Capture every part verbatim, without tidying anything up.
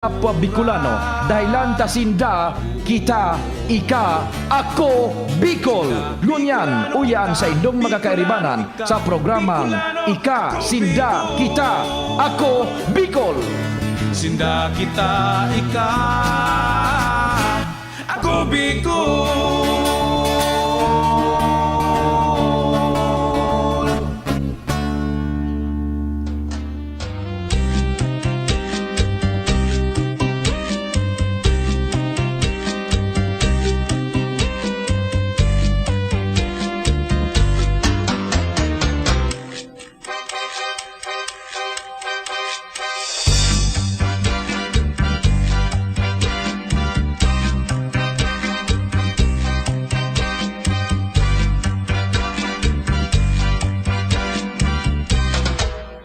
kapwa Bicolano, dahelan ta sinda, kita, ika, ako, Bicol. Ngunyan, uya an saindong mga kairibanan sa programang Ika, Sinda, Kita, Ako, Bicol. Sinda, kita, ika, ako, Bicol.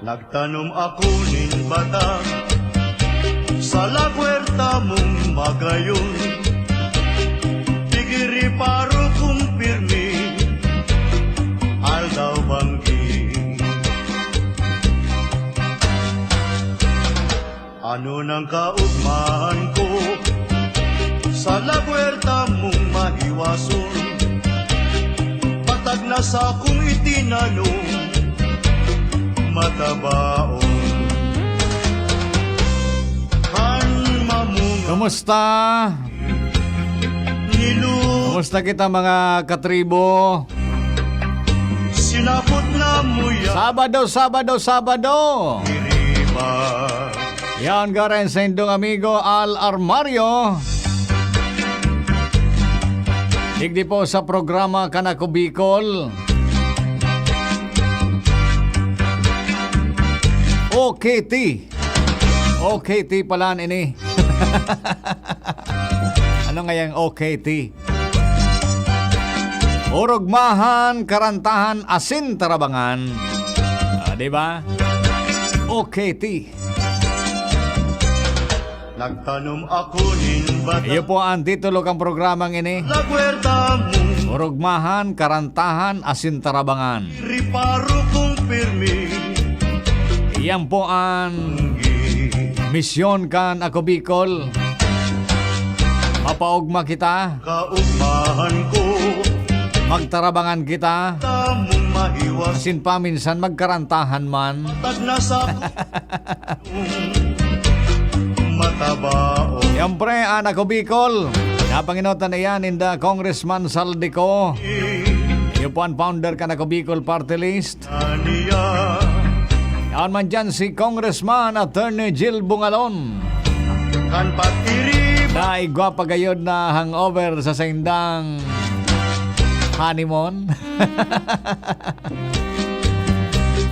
Nagtanom ako nin bata sa lagwerta mong magayon. Pigiri paro kong pirmi, aldaw banggi. Ano nang kaugmahan ko sa lagwerta mong mahiwason? Patag na sa kong itinanom, matabaon. Kan mamung Kumusta? Nilu- Kumusta kita, mga katribo? Sinabot na mo yan. Sabado, Sabado, Sabado. Iriba. Yan, garen sa indong amigo, Al Armario. Digdi po sa programa Kanako Bicol. O K T. O K T pala ini. Ano ngayang O K T? Orogmahan, karantahan, asin tarabangan. Ah, di ba? O K T. Nagtanom ako nin bata. Iyo po ang titulo kang programang ini. Lagwerta mo. Orogmahan, karantahan, asin tarabangan. Riparo kong pirmi. Iyan po ang misyon kan Ako Bicol. Mapaogma kita. Kaugmahan ko. Magtarabangan kita. Tamong mahiwas. Asin paminsan magkarantahan man. Matag na sa Matabaon. Siyempre, an Ako Bicol. Napanginotan na yan, inda Congressman Saldico. Iyo po an founder kan Ako Bicol Party List. Ania. Yaon man dyan si Congressman Attorney Jill Bungalon. Kan patiri. Na igwa pa gayod na hangover sa saindang honeymoon.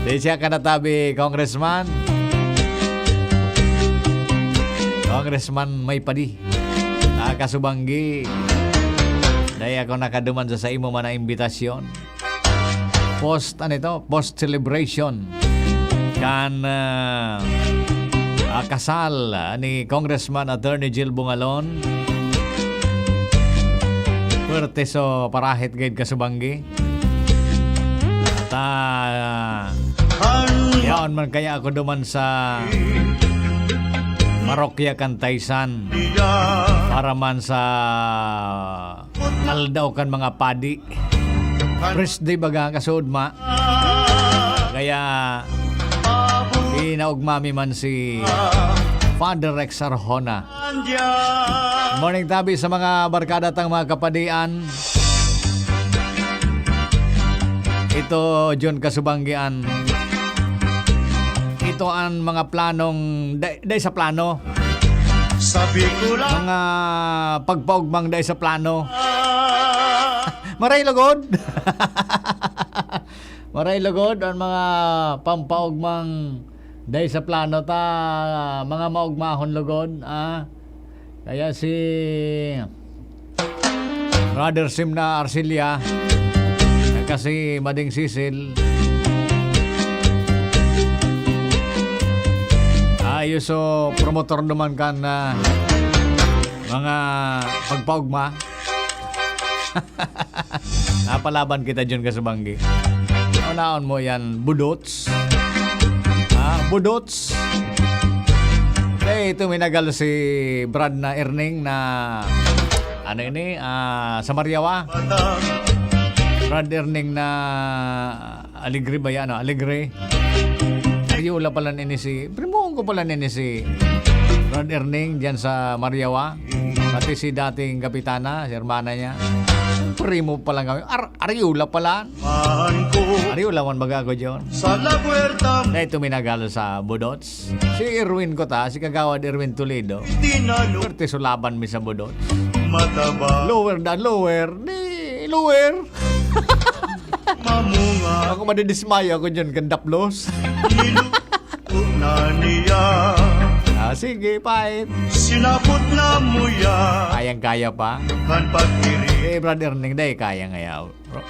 Di siya kanatabi, Congressman. Congressman May Padi. Ah, kasubanggi. Dai ako nakaduman sa, sa imo man na imbitasyon. Post, ano ito? Post celebration. Kan, ah, ah, kasal, ah, ni Congressman Attorney Jill Bungalon. Puwerte so parahit gayod kasubanggi. Ta, yaon man kaya ako duman sa parokya kan Taysan para man sa aldaw kan mga padi. First day baga, kasuodma. Kaya, pinaugma mi man si Father Rex Arjona. Morning tabi sa mga barkada tang mga kapadian. Ito, John Kasubanggian. Ito ang mga planong, dai, dai sa plano. Sabi ko lang. Mga pagpaugmang dai sa plano. Maray lugod. Maray lugod ang mga pampaugmang dai sa plano ta, mga maugmahon lugod, ah. Kaya si Brother Simna Arcilia, saka si Mading Cecil, ah, iyo so promotor naman kan, ah, mga pagpaugma. Napalaban kita, John Kasubanggi. Unaon mo yan, budots. Ha? Budots. Eh, ito, minagal si Brad na Erning na, ano ini, ah, sa Mariawa. Brad Erning na Alegre ba yan? Ano? Alegre. Ariola pala nini si, primuhon ko pala nini si Brad Erning dyan sa Mariawa. Pati si dating kapitana, si hermana niya. Primo pala kami. Ar Ariola pala. Ariola man baga ako dyan. Sa La Puerta. Dahil tuminagal sa Budot. Si Erwin ko ta, si Kagawad Erwin Toledo. Tinalo. Perte sulaban mi sa Budot. Mataba. Lower dan lower. Di, lower. Mamunga. Ako madidismayo ako dyan, kan daplos. Niluto na niya. Ah, sige, pait. Sinapot na muya. Kayang-kaya pa. Kan pagkiri. Eh, Brad Erning, dai kaya ngayaw. Bro,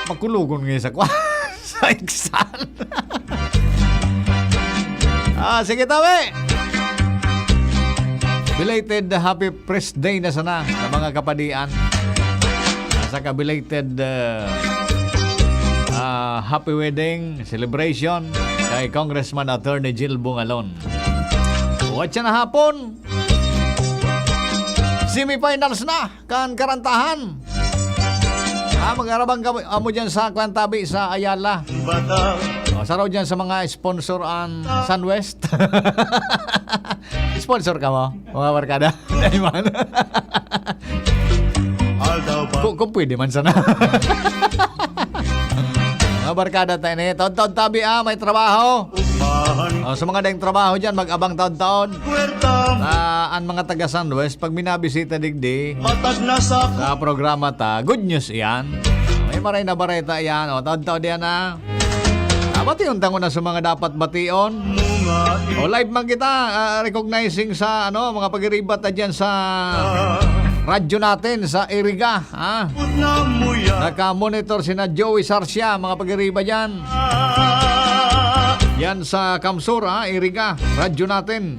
makulogon ngayon sa kwa-, sa iksan. Ah, sige, tabi. Belated happy press day na sana sa mga kapadian. Ah, saka belated, ah, ah, happy wedding celebration kay Congressman Attorney Jill Bungalon. Watch na hapon. Semifinals na. Kan karantahan. Ah, mag-arabang kamo, amo dyan sa Kwantabi, sa Ayala. Bata. O, saro dyan sa mga sponsor an Sunwest. Sponsor kamo, mga barkada. Dai man. Aldaw pa. Kung, kung pwede man sana. Mga barkada tayo na yan. Taon-taon tabi, ah, may trabaho. Ugmahan. O, sa mga daing trabaho dyan, mag-abang taon-taon. Puwerta. Ah, an mga taga Sunwest, pag minabisita digdi, matag na sa sa programa ta, good news iyan. May maray na bareta iyan. O, taon-taon diyan, ah. Ah, bation ta ngona sa mga dapat bation. Mga i- O, live man kita, ah, recognizing sa, ano, mga pag-iribat na dyan sa radyo natin, sa Iriga, ah. Put na muya. Naka-monitor sina Joey Sarcia, mga pag-iriba dyan. Ah. Yan sa Kamsur, ah, Iriga, radyo natin.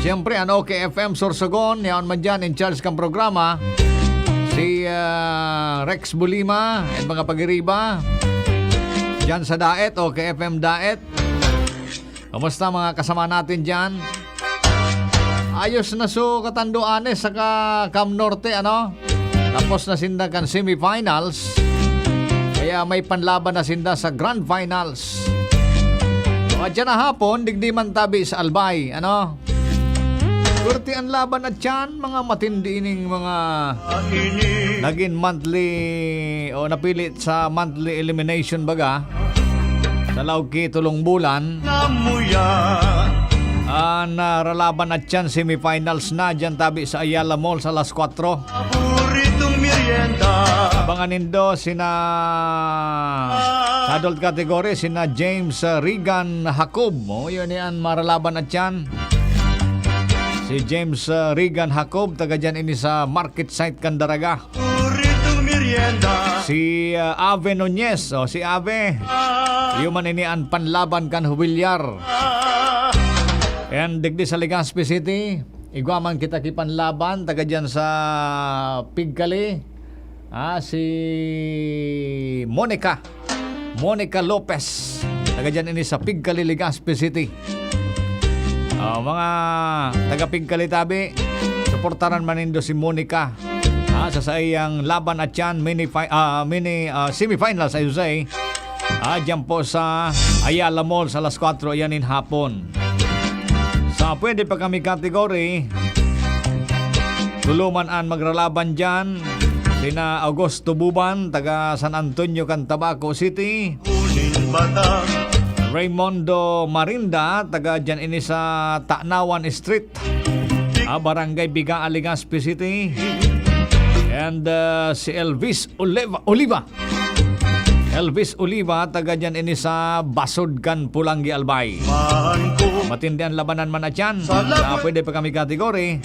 Siyempre, an OK FM Sorsogon, yaon man dyan, in charge kan programa, si, ah, Rex Bulima, and mga pag-iriba. Dyan sa Daet, OK FM Daet. Kumusta mga kasama natin dyan? Ayos na so, Catanduanes, saka Cam Norte, ano? Tapos na sinda kan semifinals. Kaya may panlaban na sinda sa grand finals. O, at yan na hapon, digdi man tabi sa Albay, ano? Pwerte an laban at yan, mga matindi ining mga naging monthly o napili sa monthly elimination baga. Sa laog ki tolong bulan. Namuya. An, ah, ralaban at yan, semifinals na, dyan tabi sa Ayala Mall sa alas kwatro. Paboritong merienda. Abangan nindo sina sa adult category, sina James, ah, Regan Jacob. O, yun yan, maralaban at yan. Si James, ah, Regan Jacob, taga dyan ini sa Market Site Candaraga. Paboritong merienda. Si, ah, Ave Nunez, o, si Ave. Iyo man ini an panlaban kan Hubilyar. And digdi sa Legazpi City, igwa man kita ki panlaban, taga dyan sa Pigkali. Ah, si Monica. Monica Lopez. Taga dyan ini sa Pigkali, Legazpi City. Ah, mga taga Pigkali tabi, suportaran man nindo si Monica. Ah, sa saiyang laban at yan, mini fi-, ah, mini, ah, semifinals, I should say. Ah, dyan po sa Ayala Mall sa alas kwatro yan in hapon. Sa pwede pa kami category, tuluman an magralaban dyan, sina Augusto Buban, taga San Antonio kan Tabaco City. Uling bata. Raymundo Marinda, taga dyan ini sa Tanawan Street, ah, Barangay Biga, Legazpi City. And, ah, si Elvis Oliva, Oliva. Elvis Oliva, taga dyan ini sa Basod kan Pulanggi, Albay. Matindihan labanan man na dyan. Sa pwede pa kami category.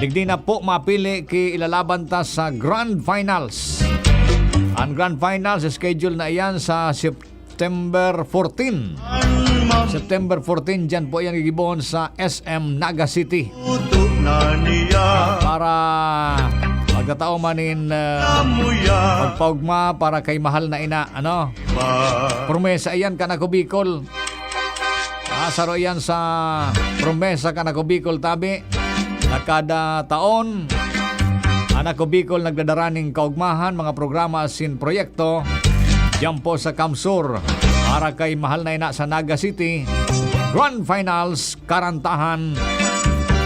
Digdi na po mapili ki ilalaban ta sa Grand Finals. Ang Grand Finals, schedule na iyan sa September fourteen. September fourteen, dyan po yan gigibohon sa S M Naga City. Para magtatao man nin, ah, pagpaugma para kay mahal na ina, ano? Promesa iyan kan Ako Bicol. Saro iyan sa promesa kan Ako Bicol tabi, na kada taon, an Ako Bicol nagdadara nin kaugmahan, mga programa asin proyekto diyan po sa Kamsur para kay mahal na ina sa Naga City. Grand Finals, Karantahan.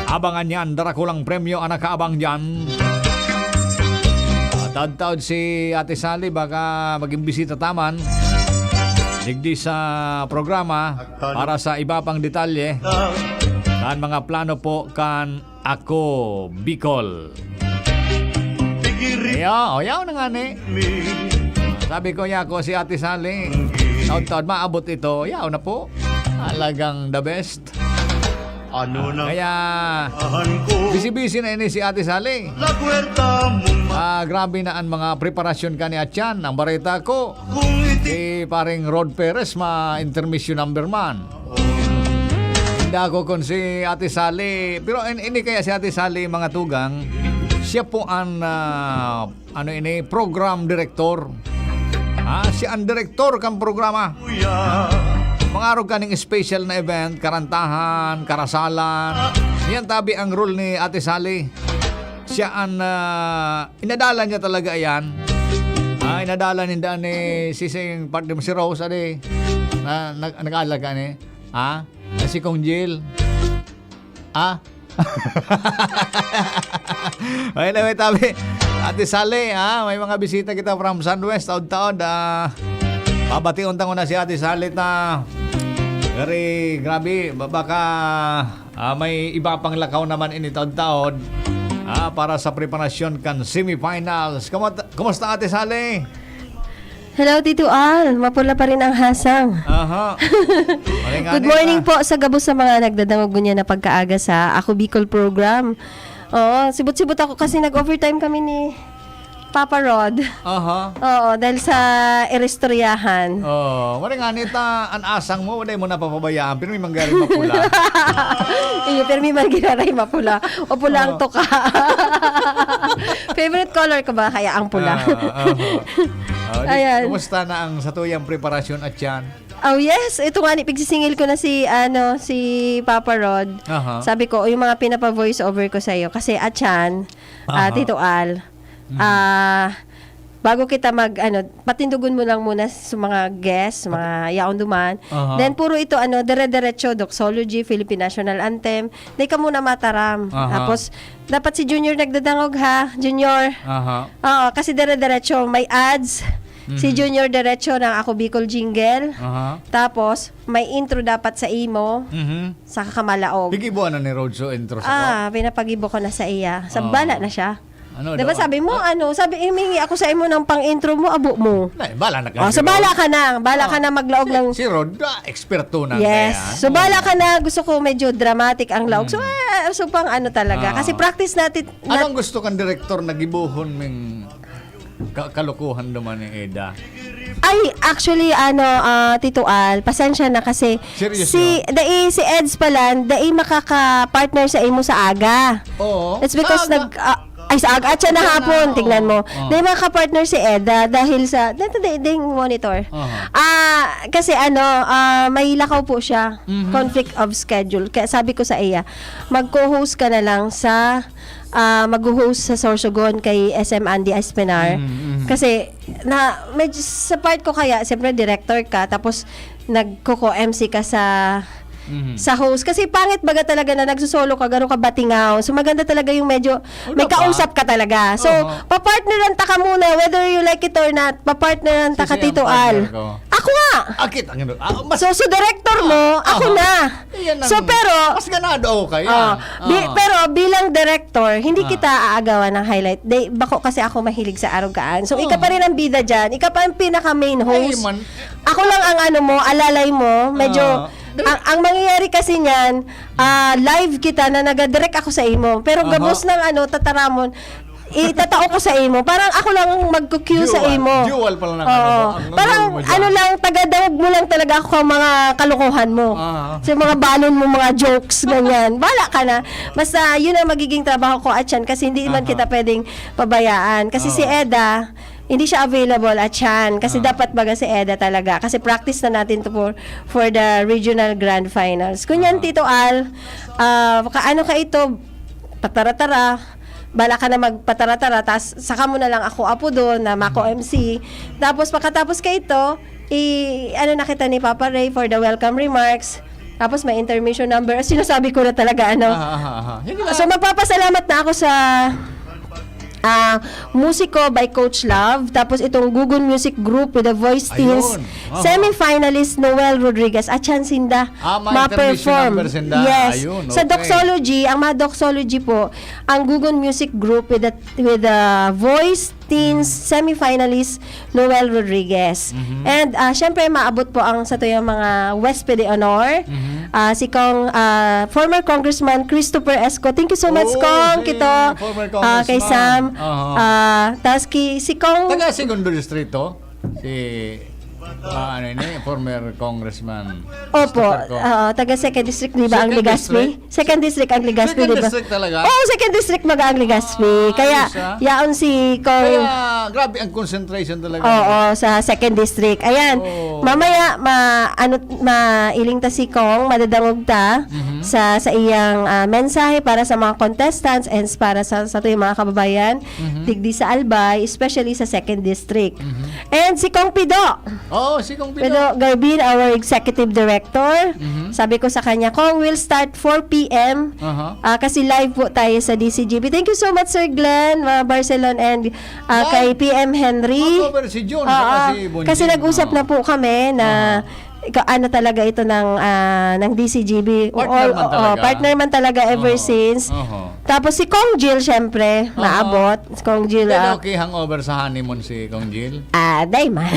Abangan yan, darakulang premyo ang nakaabang diyan. At taod-taod si Ate Sally, baka maging bisita ta man digdi sa programa para sa iba pang detalye kan mga plano po kan Ako Bicol. Iyo, o, yaw na nga ni. Sabi ko, yako si Ate Sally. Taod-taod maabot ito. Yaw na po. Talagang the best. Ano na Kaya, ahan ko? Busy-busy na ini si Ate Sally. Lagwerta mo ma- Ah, grabe na ang mga preparasyon ka ni Atyan. Ang bareta ko, Kung iti- si paring Rod Perez, ma-intermission number man. Hindi ako kung si Ate Sally. Pero in, ini kaya si Ate Sally, mga tugang, siya po ang, ah, ano ini, program director. Ah, siya ang director kan programa. Kuya. Mga arog kaning special na event, karantahan, karasalan. Yan tabi ang role ni Ate Sally. Siya ang, ah, inadalan niya talaga yan. Ah, inadalan ninda ni sising partner mo si Rose, adi. Na, nag-, nag-aalaga ni. Ah, na si Kong Jill. Ah? Ay, na, may tabi. Ate Sally, ah, may mga bisita kita from Sunwest, taod-taod. Ah, pabation ta nguna si Ate Sally ta. Very grabe, ba-, baka, ah, may iba pang lakaw naman ini taod-taod. Ah, para sa preparasyon kan semifinals. Kumusta, kumusta, Ate Sally? Hello, Tito Al. Mapula pa rin ang hasang. Aha. Maray nga Good morning ta. po sa gabos sa mga nagdadangog ngunyan na pagkaaga sa Ako Bicol program. Oo, sibot-sibot ako kasi nag-overtime kami ni Papa Rod. Aha. Oo, dahil sa iristoryahan. Oo, maray nga ni ta, an asang mo, wala mo napapabayaan, pero may manggaring mapula. Iyo, pero may manggaring mapula. O pula ang Oo. tuka. Favorite color ko ba kaya ang pula? Ah, aha. Oh, di, Ayan. Kumusta na ang satuyang preparasyon, Atyan? Oh, yes. Ito nga ni, pigsisingil ko na si, ano, si Papa Rod. Aha. Sabi ko, "O, yung mga pinapa-voice over ko sa'yo." Kasi, Atyan, ah, Aha. Tito Al, Mm. ah, bago kita mag, ano, patindogon mo lang muna sa mga guests, mga yaon duman. Aha. Then, puro ito, ano, dire-diretso, doxology, Philippine National Anthem. Di ka muna mataram. Aha. Tapos, dapat si Junior nagdadangog, ha? Junior. Aha. Oo, kasi dire-diretso, may ads. Si Mhm. Junior diretso ng Ako Bicol jingle. Aha. Tapos, may intro dapat sa imo, Mhm. saka ka malaog. Pigibuan na ni Rojo intro sa Ah, pinapagibo ko na sa iya. Sa Oo. bala na siya. Ano Diba daw? sabi mo, Ah. ano, sabi, "Humingi ako sa imo ng pang-intro mo, abo mo." Nay, bala na ka Oh, so siguro. bala ka na. Bala ka Ah. na maglaog Si, ng si Rod, ah, eksperto na Yes. kaya. So, Oo. bala ka na. Gusto ko medyo dramatic ang laog. So, Hmm. ah, so pang ano talaga. Oo. Kasi practice natin, Anong nat- gusto kang direktor na gibohon ming ka-, kalokohan naman ni Eda? Ay, actually, ano, ah, Tito Al, pasensya na kasi Seryoso? si, dai, si Eds pala, dai makaka-partner sa imo sa aga. Oo. It's because Sa aga? nag-, ah, ay, sa aga, at siya Sa na hapon, aga, tingnan oo. mo. Oo. Dai makaka-partner si Eda dahil sa, dito, dai, dai monitor. Aha. Ah, kasi ano, ah, may lakaw po siya. Mhm. Conflict of schedule. Kaya sabi ko sa iya, "Mag-co-host ka na lang sa, ah, mag-host sa Sorsogon kay S M Andy Espinar." Mhm, mhm. Kasi, na, medyo sa part ko kaya, siyempre director ka, tapos nagko-co-M C ka sa, Mhm. sa host. Kasi pangit baga talaga na nagsusolo ka, garo ka batingaw. So, maganda talaga yung medyo Ano may ba? kausap ka talaga. So, Oho. papartneran ta ka muna, whether you like it or not, papartneran ta Sisi ka, ang Tito Al. partner ko. Ako nga! Akit ang ino-, ah, mas So, so director mo, Ah, ako aha. na. Iyan ang So, pero mas ganado ako kaya. Ah, bi-, Ah. pero bilang director, hindi Ah. kita aagawan ng highlight. Di, bako kasi ako mahilig sa arugaan. So, ika Oh. pa rin ang bida dyan. Ika pa ang pinaka-main Ay, host. man. Ako lang ang ano mo, alalay mo. Medyo, Ah. ang, ang mangyayari kasi niyan, ah, live kita na nagadirect ako sa imo. Pero Aha. gabos ng ano, tataramon, itatao ko sa imo. Parang ako lang ang magku-cue sa Dual. imo. Dual pala ng ano Oo. mo, ang Parang role mo dyan. ano lang, tagadangog mo lang talaga ako ang mga kalokohan mo. Ah. So, mga balon mo, mga jokes, ganyan. Bala ka na. Basta, yun ang magiging trabaho ko at yan kasi hindi man Aha. kita pwedeng pabayaan. Kasi si Oo. Eda, Hindi siya available, Achan, kasi Ah. dapat baga si Eda talaga. Kasi practice na natin to for, for the regional grand finals. Kunyan, Ah. Tito Al, ah, kaano ka ito, patara-tara, bala ka na magpatara-tara, tas saka mo na lang ako apo doon na Mako M C. Tapos pagkatapos ka ito, i ano na kita ni Papa Ray for the welcome remarks. Tapos may intermission number. Sinasabi ko na talaga, ano. Ah, ah, ah, ah. Yun lang. So, magpapasalamat na ako sa ah, Musiko by Coach Love. Tapos itong Gugun Music Group with the Voice Teens. Ayun. Aha. Semifinalist Noel Rodriguez. At chance sinda Ah, may ma-perform. Intermission number sinda. Yes. Ayun, Sa okay. Doxology, ang mga Doxology po, ang Gugun Music Group with the, with the Voice Teens semifinalist Noel Rodriguez. Mhm. And ah, syempre, maabot po ang sa tuyang mga huwes de honor. Mhm. Ah, si Kong, ah, former Congressman Christopher Esco. Thank you so much, Oo, Kong. si Kito, former ah, kay Congressman. Sam. Aha. Ah, tas ki, si Kong. Taga Segundo Distrito? Si, ah, ano ini, former Congressman. Opo, Christopher Kong. ah, taga Second District, di ba, ang Second Legazpi? District? Second District ang Legazpi, Second di ba? District talaga? Oo, Second District baga ang Legazpi. Ah, Kaya, ayos, ah. yaon si Kong. Kaya, grabe ang concentration talaga. Oo, sa Second District. Ayan, Oo. mamaya, ma, ano, mailing ta si Kong, madadangog ta Mhm. sa, sa iyang ah, mensahe para sa mga contestants and para sa, sa tuyang mga kababayan, Mhm. digdi sa Albay, especially sa Second District. Mhm. And si Kong Pido, Oo, si Kong Pido. Pido Garbin, our executive director, Mhm. sabi ko sa kanya, "Kong, we'll start four p.m." Aha. Ah, kasi live po tayo sa D C G B. Thank you so much, Sir Glenn, uh, Barcelon, and ah, Live? kay P M Henry. Mag-over si Jun, Oo, saka si Bonjing. kasi nag-usap Oo. na po kami na Aha. ika- ano talaga ito ng ah, ng D C G B. Partner man oo, talaga. Partner man talaga ever Oo. since. Oho. Tapos si Kong Jill, syempre, Aha. maabot. Si Kong Jill, Hindi, ah, okay hangover sa honeymoon si Kong Jill. ah, day man.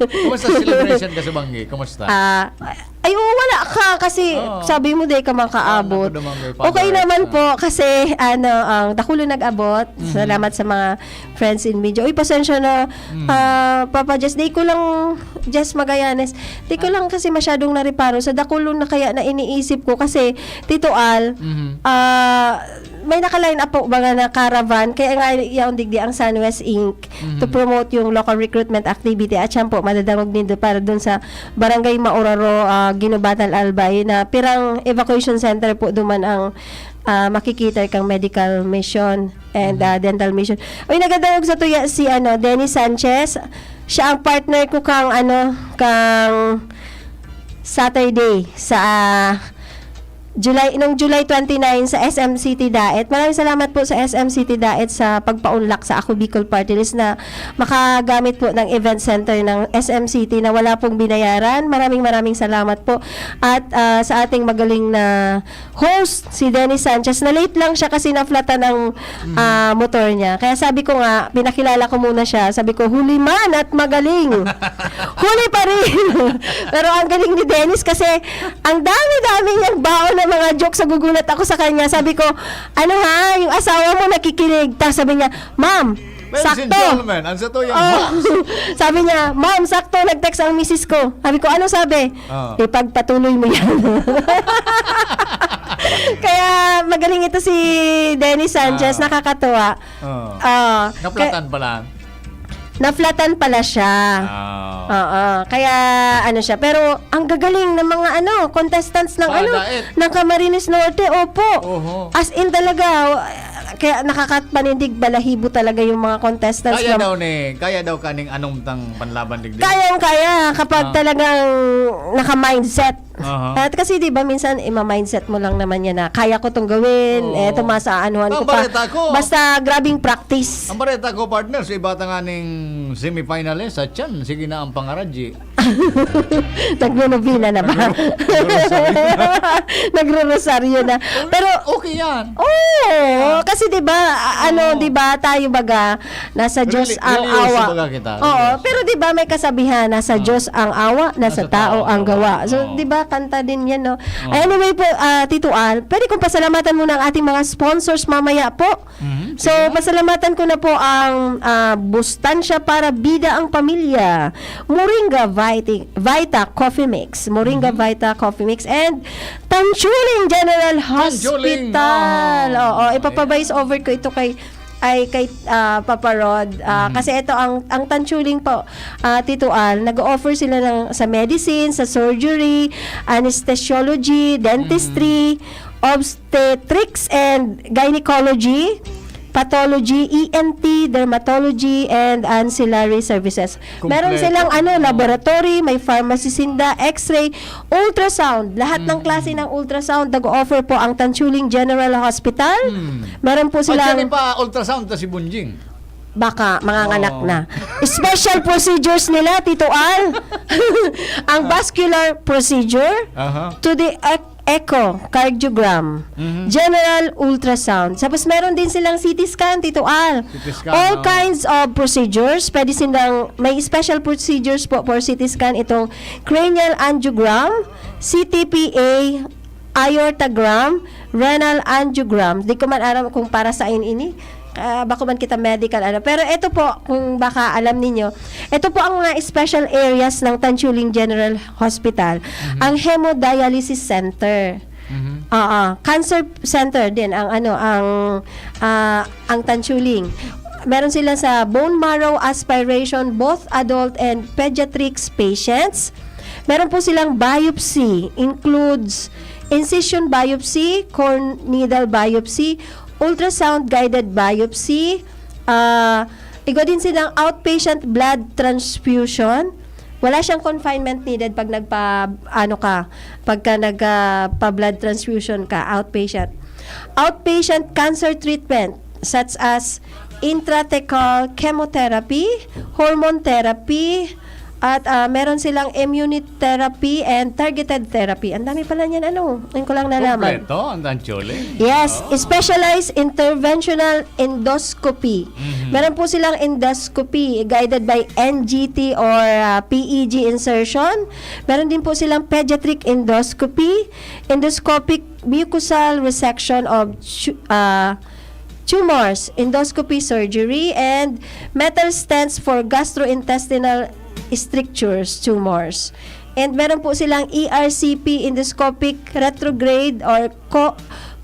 Kumusta celebration ka sa Banggi? Kumusta? Ah, ay, oo, wala ka kasi Oo. sabi mo, day ka makaabot. Ah, naku, dumanggoy pa, Okay Bert. naman Ah. po kasi ano, ang dakulo nag-abot. Mhm. Salamat sa mga friends in media. Uy, pasensya na, Mm. ah, Papa Jess, di ko lang, Jess Magallanes, di ko lang kasi masyadong nareparo sa dakulo na kaya na iniisip ko kasi, Tito Al, Mhm. ah, may naka-line up po baga na caravan, kaya nga yaon digdi ang Sunwest Inc Mhm. to promote yung local recruitment activity at siya po madadangog nindo para dun sa Barangay Mauraro, ah, Guinobatan, Albay, na pirang evacuation center po duman ang ah, makikita kang medical mission and ah, dental mission. Uy, nagadangog sa tuya si ano, Dennis Sanchez. Siya ang partner ko kang ano, kang Saturday sa ah, July, nung July twenty-nine sa S M City Daet. Maraming salamat po sa S M City Daet sa pagpaunlak sa Ako Bicol Party List na makagamit po ng event center ng S M City na wala pong binayaran. Maraming maraming salamat po. At ah, sa ating magaling na host, si Dennis Sanchez, na late lang siya kasi na-flatan ang ah, motor niya. Kaya sabi ko nga, pinakilala ko muna siya. Sabi ko, "Huli man at magaling." Huli pa rin. Pero ang galing ni Dennis kasi ang dami-dami niyang baon na mga joke sa gugulat ako sa kanya. Sabi ko, "Ano ha, yung asawa mo nakikinig?" Tapos sabi niya, "Ma'am, Ladies and sakto." Gentlemen, ang sa tuyang Oh, host. Sabi niya, "Ma'am, sakto, nag-text ang misis ko." Sabi ko, "Ano sabi?" Ah. "Ipagpatuloy mo yan." Kaya magaling ito si Dennis Sanchez, Ah. nakakatuwa. Oh. Ah, Naplatan pala. Naflatan pala siya. Ah. Oo. Kaya ano siya. Pero ang gagaling ng mga ano, contestants ng Ah, ano, diet. ng Camarines Norte. Opo. Oho. As in talaga, kaya nakakapanindig balahibo talaga yung mga contestants. Kaya na- daw ni, kaya daw kaning anong tang panlaban digdi. Kayang-kaya kapag Ah. talagang naka-mindset. Aha. At kasi 'di ba minsan ima-mindset mo lang naman yan na kaya ko tong gawin, Oo. eh tumaas aanuhan ko Ang pa. Bareta ko. Basta grabing practice. Ang Bareta ko, partner, sa iba ta nga ning semifinalist, sa tiyan, sige na ang pangaradji. Nagno-novena na ba? Nagro-rosaryo. Nagro-rosaryo na. Pero Okay yan. Oo, kasi 'di ba, a- ano, Oo. 'di ba, tayo baga nasa Diyos Reli- ang reliyoso awa. baga kita, Oo, reliyoso. pero 'di ba may kasabihan, nasa Ah. Diyos ang awa, nasa, Nasa tao tao ang ang gawa. gawa. So, Oo. 'di ba, kanta din 'yan, no? Oo. Anyway po, ah, Tito Al, pwede kong pasalamatan muna ang ating mga sponsors mamaya po. Mhm, So, pasalamatan ko na po ang ah, Bustansya para Bida ang Pamilya, Moringa Vita, Vita Coffee Mix, Moringa Vita Coffee Mix, and Tanchuling General Tanchuling, Hospital. oh, Oo, ipapabays over ko ito kay ay kay, ah, Papa Rod, ah, Mhm. kasi ito ang, ang Tanchuling po, ah, Tito Al, nag-o-offer sila ng, sa medicine, sa surgery, anesthesiology, dentistry, obstetrics and gynecology, pathology, E N T, dermatology, and ancillary services. Meron Kompleto. silang ano, Oo. laboratory, may pharmacy sinda, x-ray, ultrasound. Lahat ng Mm. klase ng ultrasound, nag-offer po ang Tanchuling General Hospital. Mm. Meron po Pag silang yan ipa-ultrasound ta si Bunjing. Baka manganganak Oo. na. Special procedures nila, Tito Al. Ang vascular procedure, Aha. to the ec- echocardiogram, Mhm. general ultrasound. Tapos meron din silang C T scan, Tito Al. C T scan, All oo. kinds of procedures. Pwede silang, may special procedures po for C T scan. Itong cranial angiogram, C T P A, aortogram, renal angiogram. Di ko man aram kung para sa ini. Ah, bako man kita medical, ano. Pero ito po, kung baka alam ninyo, ito po ang mga special areas ng Tanchuling General Hospital. Mhm. Ang hemodialysis center. Mhm. Oo, cancer center din ang ano, ang, ah, ang Tanchuling. Meron sila sa bone marrow aspiration, both adult and pediatrics patients. Meron po silang biopsy, includes incision biopsy, core needle biopsy, ultrasound guided biopsy, ah, igwa din silang outpatient blood transfusion. Wala siyang confinement needed pag nagpa, ano ka, pagka nag, ah, pa blood transfusion ka, outpatient. Outpatient cancer treatment such as intrathecal chemotherapy, hormone therapy, at, ah, meron silang immunotherapy and targeted therapy. Ang dami pala niyan, ano? Ngayon ko lang nalaman. Kompleto ang Tanchuling. Yes, Oo. Specialized interventional endoscopy. Mhm. Meron po silang endoscopy guided by N G T or, ah, P E G insertion. Meron din po silang pediatric endoscopy, endoscopic mucosal resection of tu- ah, tumors, endoscopy surgery, and metal stents for gastrointestinal strictures, tumors. And meron po silang E R C P, endoscopic retrograde or co-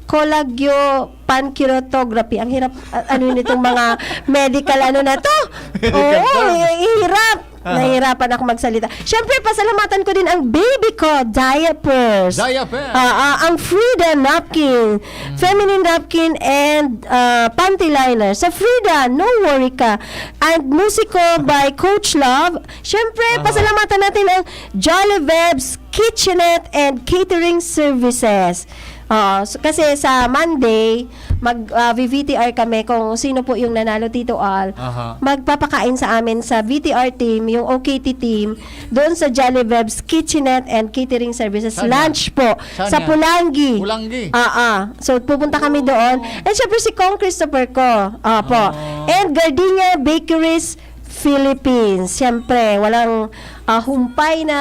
cholangiopancreatography. Ang hirap, a- ano nitong mga medical ano na to? Medical Oo, terms. eh, hirap. Aha. Nahihirapan ako magsalita. Siyempre, pasalamatan ko din ang baby ko, diapers. Diaper. Ah, ah, ang Frida napkin, Mm. feminine napkin and, ah, panty liner. Sa Frida, no worry ka. And Musico by Coach Love. Siyempre, Aha. pasalamatan natin ang Jolly Vebs Kitchenette and Catering Services. Oo, so, kasi sa Monday, mag, ah, V V T R kami kung sino po yung nanalo, Tito Al. Aha. Magpapakain sa amin sa V T R team, yung O K T team, doon sa Jolly Vebs Kitchenette and Catering Services. Saan yan? Lunch po Saan sa yan? Pulangi. Pulangi. Ah, ah. So, pupunta kami doon. And syempre, si Kong Christopher ko. Opo. Oh. And Gardenia Bakeries Philippines. Siyempre, walang, ah, humpay na,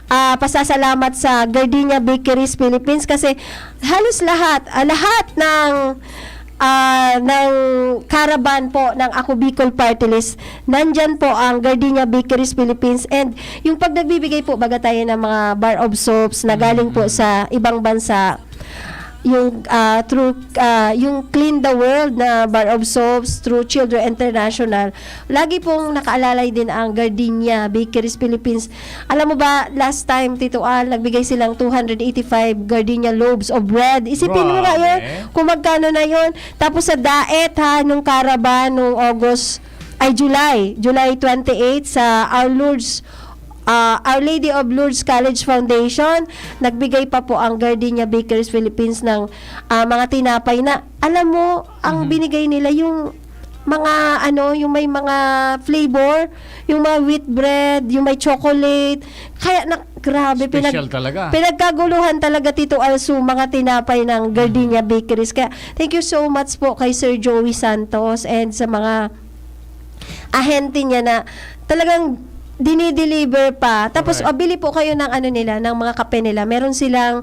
ah, pasasalamat sa Gardenia Bakeries Philippines kasi halos lahat, ah, lahat ng, ah, ng caravan po ng Ako Bicol Party List, nandyan po ang Gardenia Bakeries Philippines. And yung pag nagbibigay po, baga tayo ng mga bar of soaps na galing po Mm. sa ibang bansa, yung, ah, through, ah, yung Clean the World na bar of soaps through Children International, lagi pong nakaalalay din ang Gardenia Bakeries Philippines. Alam mo ba, last time, Tito Al, nagbigay silang two hundred eighty-five Gardenia loaves of bread. Isipin mo nga yun, Grabe. kung magkano na yun. Tapos sa Daet, ha, nung caravan, nung August, ay, July, July twenty-eight, sa Our Lourdes, ah, Our Lady of Lourdes College Foundation, nagbigay pa po ang Gardenia Bakeries Philippines ng, ah, mga tinapay na, alam mo, ang Mhm. binigay nila yung mga, ano, yung may mga flavor, yung mga wheat bread, yung may chocolate. Kaya na, grabe, pinag-, Special talaga. pinagkaguluhan talaga, Tito Al, sa mga tinapay ng Gardenia Mhm. Bakeries. Kaya, thank you so much po kay Sir Joey Santos and sa mga ahente niya na talagang dinideliver pa. Tapos, Correct. ah, bili po kayo ng ano nila, ng mga kape nila. Meron silang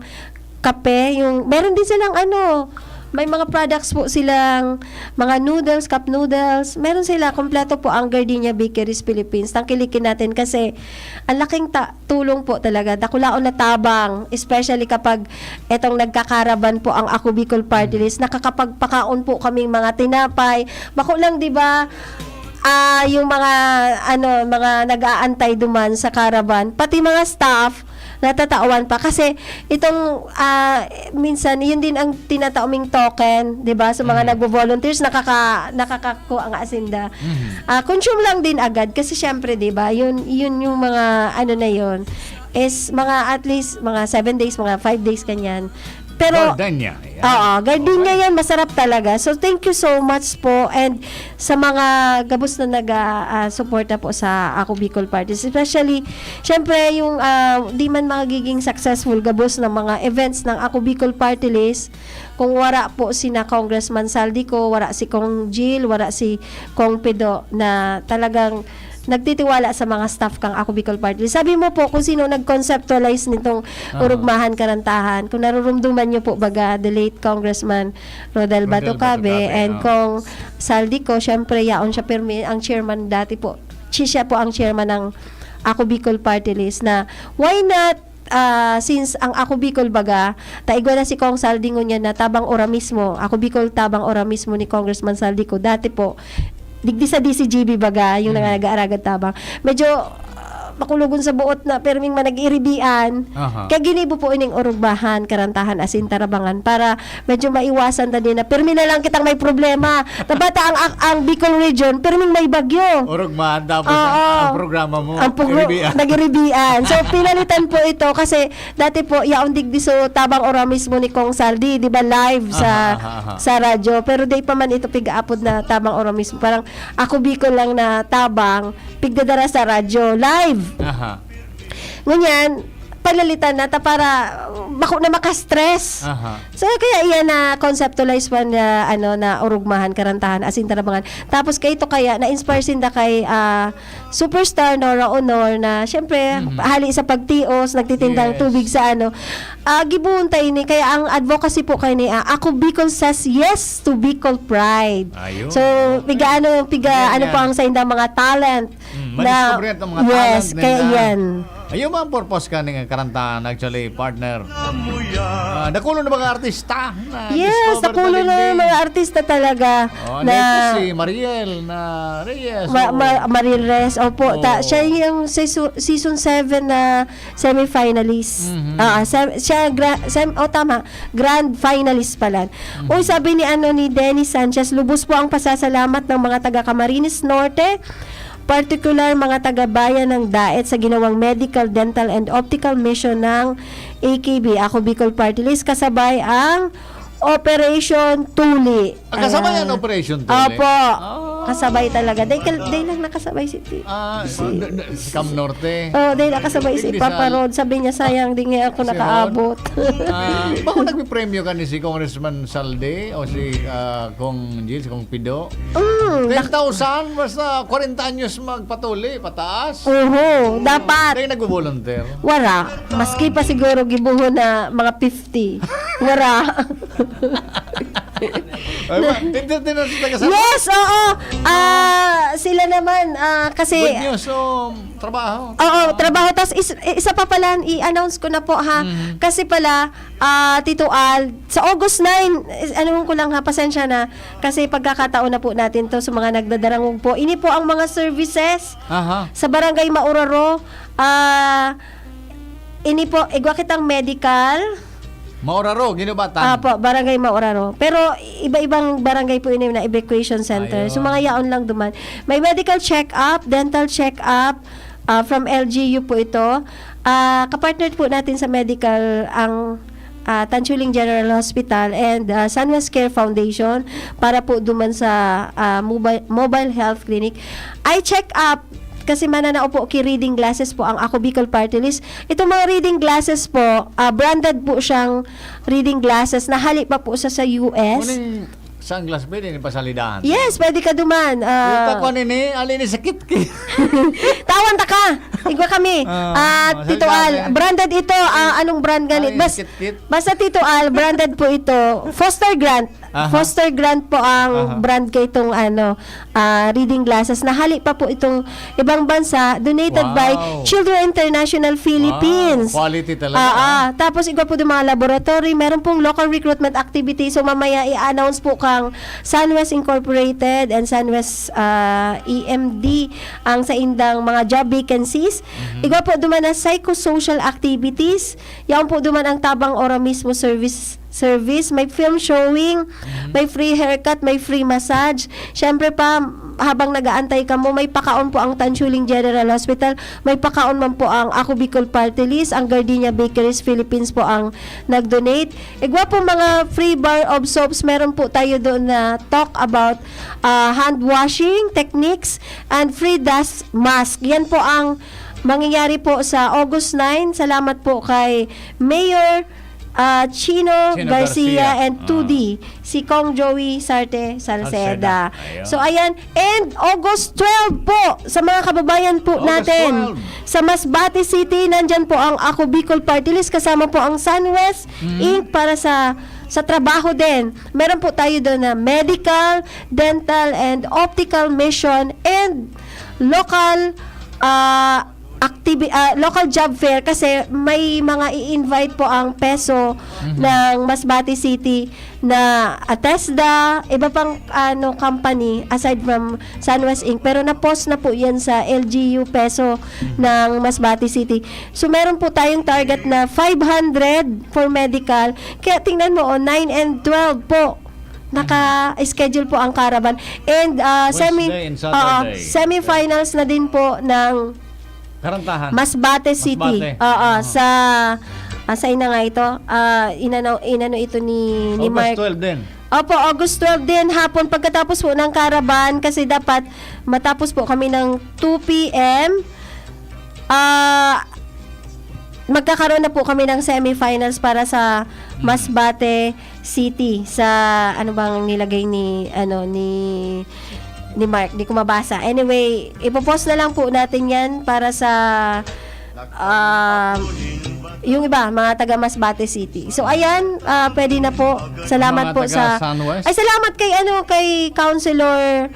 kape, yung, meron din silang ano, May mga products po silang mga noodles, cup noodles. Meron sila, kompleto po ang Gardenia Bakeries Philippines. Tangkilikin natin kasi ang laking ta-, tulong po talaga. Dakulaon na tabang, especially kapag etong nagkakaraban po ang Ako Bicol Party List. Nakakapagpakaon po kaming mga tinapay. Bako lang, di ba, ah, yung mga, ano, mga nag-aantay duman sa caravan, pati mga staff, natatawan pa. Kasi itong, ah, minsan, yun din ang tinataoming token, di ba? Sa mga Mm. nagvo-volunteers, nakaka-, nakakakuha nga asinda. Mhm. Ah, consume lang din agad. Kasi syempre, di ba, yun, yun yung mga, ano na yun, is mga at least, mga seven days, mga five days, kanyan. Pero, Gardenia, yan. Oo, Gardenia Okay. yan, masarap talaga. So, thank you so much po. And sa mga gabos na nag, ah, ah, suporta po sa Ako Bicol Party List, especially, syempre, yung, ah, di man magiging successful gabos ng mga events ng Ako Bicol Party List, kung wara po sina Congressman Zaldy Co, wara si Cong Jil, wara si Cong Pido na talagang nagtitiwala sa mga staff kang Ako Bicol Party List. Sabi mo po kung sino nag-conceptualize nitong Aha. Urugmahan Karantahan. Kung narurumduman niyo po baga, the late Congressman Rodel Rodel Batucabe Batucabe, and oo. Cong Zaldy Co, syempre, yaon siya pirmi. Ang chairman dati po, si-, siya po ang chairman ng Ako Bicol Party List na why not, ah, since ang Ako Bicol baga, ta igwa na si Cong Zaldy ngunyan na tabang ora mismo. Ako Bicol tabang ora mismo ni Congressman Zaldy Co. Dati po, digdi sa D C G B baga, yung Mm. nag-aaragad tabang. Medyo, ah, makulogon sa buot na pirming manag-iribian. Aha. Kaya ginibo po ining Urugmahan, Karantahan, asin Tarabangan para medyo maiwasan ta din na pirmi na lang kitang may problema. Tabata ang, ang, ang Bicol Region, pirming may bagyo. Urugmahan, tapos Oo. ang, ang programa mo, Ang pugro-, iribian. nag-iribian. So, pinalitan po ito kasi dati po, yaon digdi so tabang ora mismo ni Cong Zaldy, di ba, live sa, Aha, aha, aha. sa radyo. Pero di pa man ito pig-aapod na tabang ora mismo. Parang Ako Bicol lang na tabang, pigdadara sa radyo, live. Aha. Ngunyan, palalitan na ta para bako na maka-stress. Aha. So, kaya iyan na conceptualize pa na, ano, na Urugmahan, Karantahan, asin Tarabangan. Tapos, kay ito kaya, na-inspire sinda kay, ah, Superstar Nora Honor na, syempre, Mhm. hali sa pagtios, nagtitindang Yes. tubig sa ano. Ah, gibohon ta ini, kaya ang advocacy po kay ni, ah, Ako Bicol says yes to Bicol Pride. Ayun. So, Okay. piga ano, piga Yan, ano yan. po ang sa indang mga talent Mm, na, madiskubre itong mga yes, talent kaya nila. yan. Ayun ba ang purpose ka ng karantahan, actually, partner? Ah, dakulo na mga artista na Yes, discover dakulo na na digdi. mga artista talaga Oh, na latest si Mariel na Reyes, Ma-, oo. Ma-, Mariel Reyes, opo. Ta-, Oo. siya yung season, season seven na semifinalist. Mhm. Ah, sem-, siya gra-, sem-, oh, tama, grand finalist pala. Mhm. Uy, sabi ni, ano, ni Dennis Sanchez, "Lubos po ang pasasalamat ng mga taga Camarines Norte, partikular mga taga Bayan ng Daet sa ginawang medical, dental, and optical mission ng A K B, Ako Bicol Party List, kasabay ang Operation Tuli." Ah, kasabay ang Ah, Operation Tuli? opo. Ah. Kasabay talaga. Dahil kal-, Ano? dahil lang nakasabay si Ti-, Ah, si na, na, si Cam Norte. Oh, dahil nakasabay si Hindi, Papa sa Rod. Sabi niya, "Sayang, di nga ako Si Rod? nakaabot." Ah, bako nagpipremyo ka ni si Congressman Zaldy o si, ah, Cong Jil, si Cong Pido? Mm, Ten thousand, basta kwarenta anyos magpatuli, pataas. Oho, dapat. Kaya nagbo-volunteer. Wara. Maski pa siguro gibohon na mga fifty. Wara. Ay, ma-, hindi, hindi na sa taga Samar? Yes, oo. Ah, sila naman, ah, kasi Good news, so, trabaho. Oo, trabaho. Tas is-, isa pa pala, i-announce ko na po, ha. Mhm. Kasi pala, ah, Tito Al, sa August nine, is-, ano ko lang, ha, pasensya na. Kasi pagkakataon na po natin 'to sa mga nagdadarangog po. Ini po ang mga services Aha. sa Barangay Mauraro. Ah, ini po, igwa kitang medical. Mauraro, ginubatan. Apo, Barangay Mauraro. Pero iba-ibang barangay po ini na evacuation center. So, Ayun. mga yaon lang duman. May medical check-up, dental check-up, ah, from L G U po ito. Ah, kapartner po natin sa medical ang, ah, Tanchuling General Hospital and, ah, Sunwest Care Foundation para po duman sa, ah, mobile, mobile health clinic. Eye check-up, kasi mananao po ki reading glasses po ang Ako Bicol Party List. Itong mga reading glasses po, ah, branded po siyang reading glasses na hali pa po sa, sa U S. Ngunit Sunglass, pwede ni pasalidahan. Yes, pwede ka duman. Ito Ah, ko nini, alin ni sa kitkit. tawan ta ka. Igwa kami. Ah, Ah, masalidahan Tito Al, yan. Branded ito. Ah, anong brand ganit? Ay, Bas, kitkit. basta Tito Al, branded po ito. Foster Grant. Aha. Foster Grant po ang Aha. brand kay itong ano, ah, reading glasses. Nahali pa po itong ibang bansa, donated by Wow. Children International Philippines. Wow, quality talaga, Ah, ah. ah. Tapos igwa po itong mga laboratory, meron pong local recruitment activity. So mamaya i-announce po kang Sunwest Incorporated and Sunwest ah, E M D ang saindang mga job vacancies. Mhm. Igwa po duman na psychosocial activities. Yaon po duman ang Tabang Ora Mismo service. Service, may film showing, Mhm. may free haircut, may free massage. Siyempre pa, habang nag-aantay ka mo, may pakaon po ang Tanchuling General Hospital, may pakaon man po ang Ako Bicol Party List, ang Gardenia Bakeries Philippines po ang nag-donate. Igwa po mga free bar of soaps, meron po tayo doon na talk about ah, hand washing techniques and free dust mask. Yan po ang mangyayari po sa August nine. Salamat po kay Mayor ah, Chino, Chino Garcia, Garcia. and Ah. two D, si Kong Joey Sarte Salceda. Salceda. Ayun. So ayan, and August twelve po, sa mga kababayan po August natin, twelve. Sa Masbate City, nandyan po ang Ako Bicol Party List, kasama po ang Sunwest Mhm. Inc. para sa sa trabaho din. Meron po tayo doon na medical, dental, and optical mission and local ah, activi- ah, local job fair kasi may mga i-invite po ang peso Mhm. ng Masbate City na Atesda, iba pang ano company aside from Sunwest Inc. Pero na-post na po yan sa L G U peso ng Masbate City. So meron po tayong target na five hundred for medical. Kaya tingnan mo, oh, nine and twelve po. Naka-schedule po ang caravan. And ah, semi, Wednesday and oo, Saturday. Semifinals na din po ng Karantahan. Masbate City. Masbate. Oo, Aha. sa ah, saan na nga ito? Ah, inano, inano ito ni, ni August Mark. twelve din. Opo, August twelve din hapon pagkatapos po ng caravan kasi dapat matapos po kami ng two p.m. Ah, magkakaroon na po kami ng semifinals para sa Masbate City sa ano bang nilagay ni ano ni ni Mark, di ko mabasa. Anyway, ipopost na lang po natin 'yan para sa um, yung iba, mga taga Masbate City. So ayan, ah, pwede na po. Salamat Mga po taga sa Sunwest? Ay, salamat kay ano kay Councilor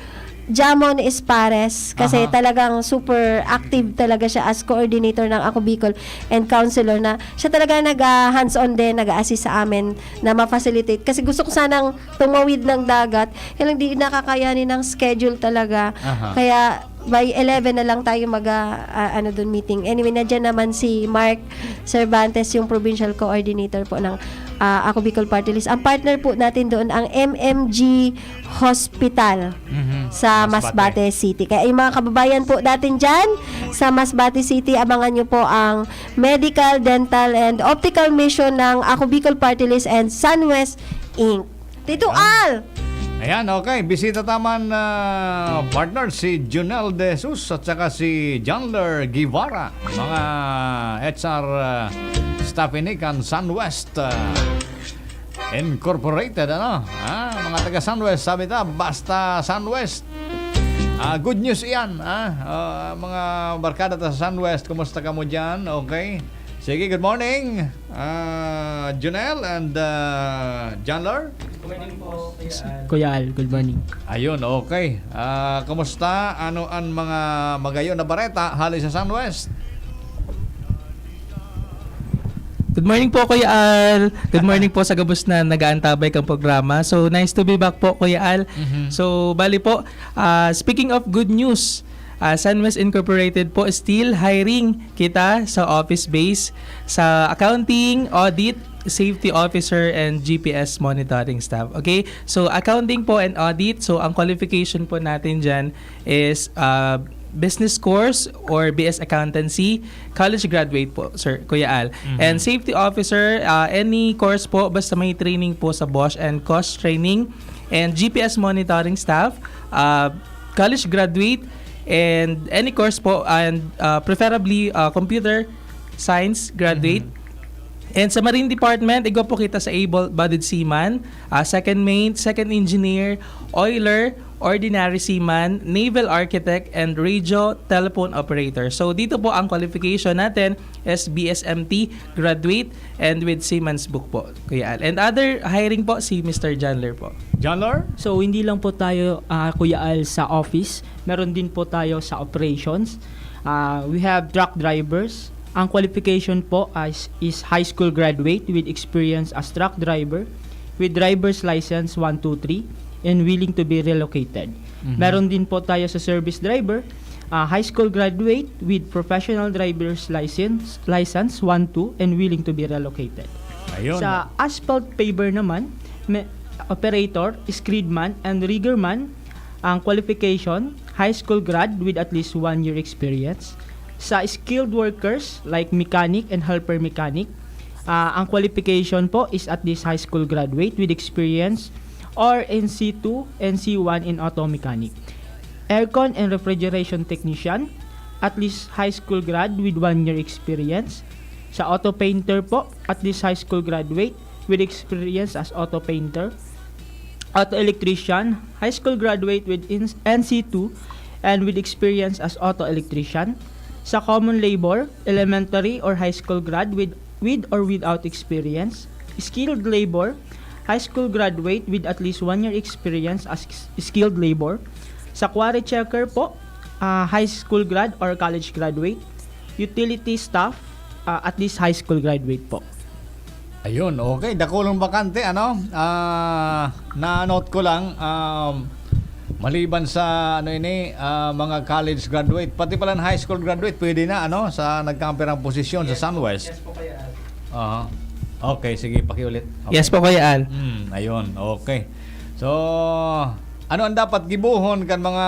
Jamon Espares kasi Aha. talagang super active talaga siya as coordinator ng Ako Bicol and counselor na siya talaga nag ah, hands-on din, nag-assist sa amin na ma-facilitate kasi gusto ko sanang tumawid ng dagat kaya lang di nakakayanin ng schedule talaga Aha. kaya by eleven na lang tayo mag ah, ah, ano dun meeting. Anyway, nandiyan naman si Mark Cervantes, yung provincial coordinator po ng ah, Ako Bicol Party List. Ang partner po natin doon ang M M G Hospital Mhm. sa Masbate City. Kaya yung mga kababayan po natin dyan sa Masbate City, abangan nyo po ang medical, dental, and optical mission ng Ako Bicol Party List and Sunwest Inc. Tito Al! Ayan, okay. Bisita taman, ah, partner, si Junel De Jesus at saka si Janler Guevara. Mga H R ah, staff ini kan Sunwest ah, Incorporated, ano? Ah, mga taga Sunwest, sabi ta, basta Sunwest. Ah, good news iyan, ah. Ah, mga barkada ta sa Sunwest, kumusta kamo diyan? Okay. Sige, good morning. Ah, Junel and ah, Janler. Kuya Al, good morning. Ayun, okay. Ah, kumusta? Ano ang mga magayon na bareta hali sa Sunwest? Good morning po, Kuya Al. Good morning po sa gabos na nag-aantabay kang programa. So, nice to be back po, Kuya Al. Mhm. So, bali po, ah, speaking of good news, ah, Sunwest Incorporated po, still hiring kita sa office base, sa accounting, audit, safety officer, and G P S monitoring staff. Okay? So, accounting po and audit. So, ang qualification po natin dyan is ah, business course or B S accountancy, college graduate po, sir, Kuya Al. Mhm. And safety officer, ah, any course po, basta may training po sa Bosch and Koch training. And G P S monitoring staff, ah, college graduate, and any course po, and ah, preferably ah, computer science graduate. Mhm. And sa Marine Department, igwa po kita sa able-bodied seaman, ah, second mate, second engineer, oiler, ordinary seaman, naval architect, and radio telephone operator. So, dito po ang qualification natin is B S M T graduate and with seaman's book po, Kuya Al. And other hiring po, si Mister Janler po. Janler? So, hindi lang po tayo, ah, Kuya Al, sa office. Meron din po tayo sa operations. Ah, we have truck drivers. Ang qualification po is, is high school graduate with experience as truck driver, with driver's license one two three, and willing to be relocated. Mhm. Meron din po tayo sa service driver, ah, high school graduate with professional driver's license, license one two, and willing to be relocated. Ayun. Sa asphalt paver naman, may operator, screedman, and riggerman. Ang qualification, high school grad with at least one year experience. Sa skilled workers like mechanic and helper mechanic, ah, ang qualification po is at least high school graduate with experience or N C two, N C one in auto mechanic. Aircon and refrigeration technician, at least high school grad with one year experience. Sa auto painter po, at least high school graduate with experience as auto painter. Auto electrician, high school graduate with ins-, N C two and with experience as auto electrician. Sa common labor, elementary or high school grad with, with or without experience. Skilled labor, high school graduate with at least one year experience as s-, skilled labor. Sa quarry checker po, ah, high school grad or college graduate. Utility staff, ah, at least high school graduate po. Ayun, okay. Dakulong bakante, ano? Ah, na-note ko lang, um, maliban sa, ano ini, ah, mga college graduate, pati pala high school graduate, pwede na, ano, sa nagkakampirang posisyon sa Sunwest. Yes po, Kuya Al. Aha. Okay, sige, pakiulit. Okay. Yes po, Kuya Al. Hmm, ayun, okay. So, ano ang dapat gibohon kan mga,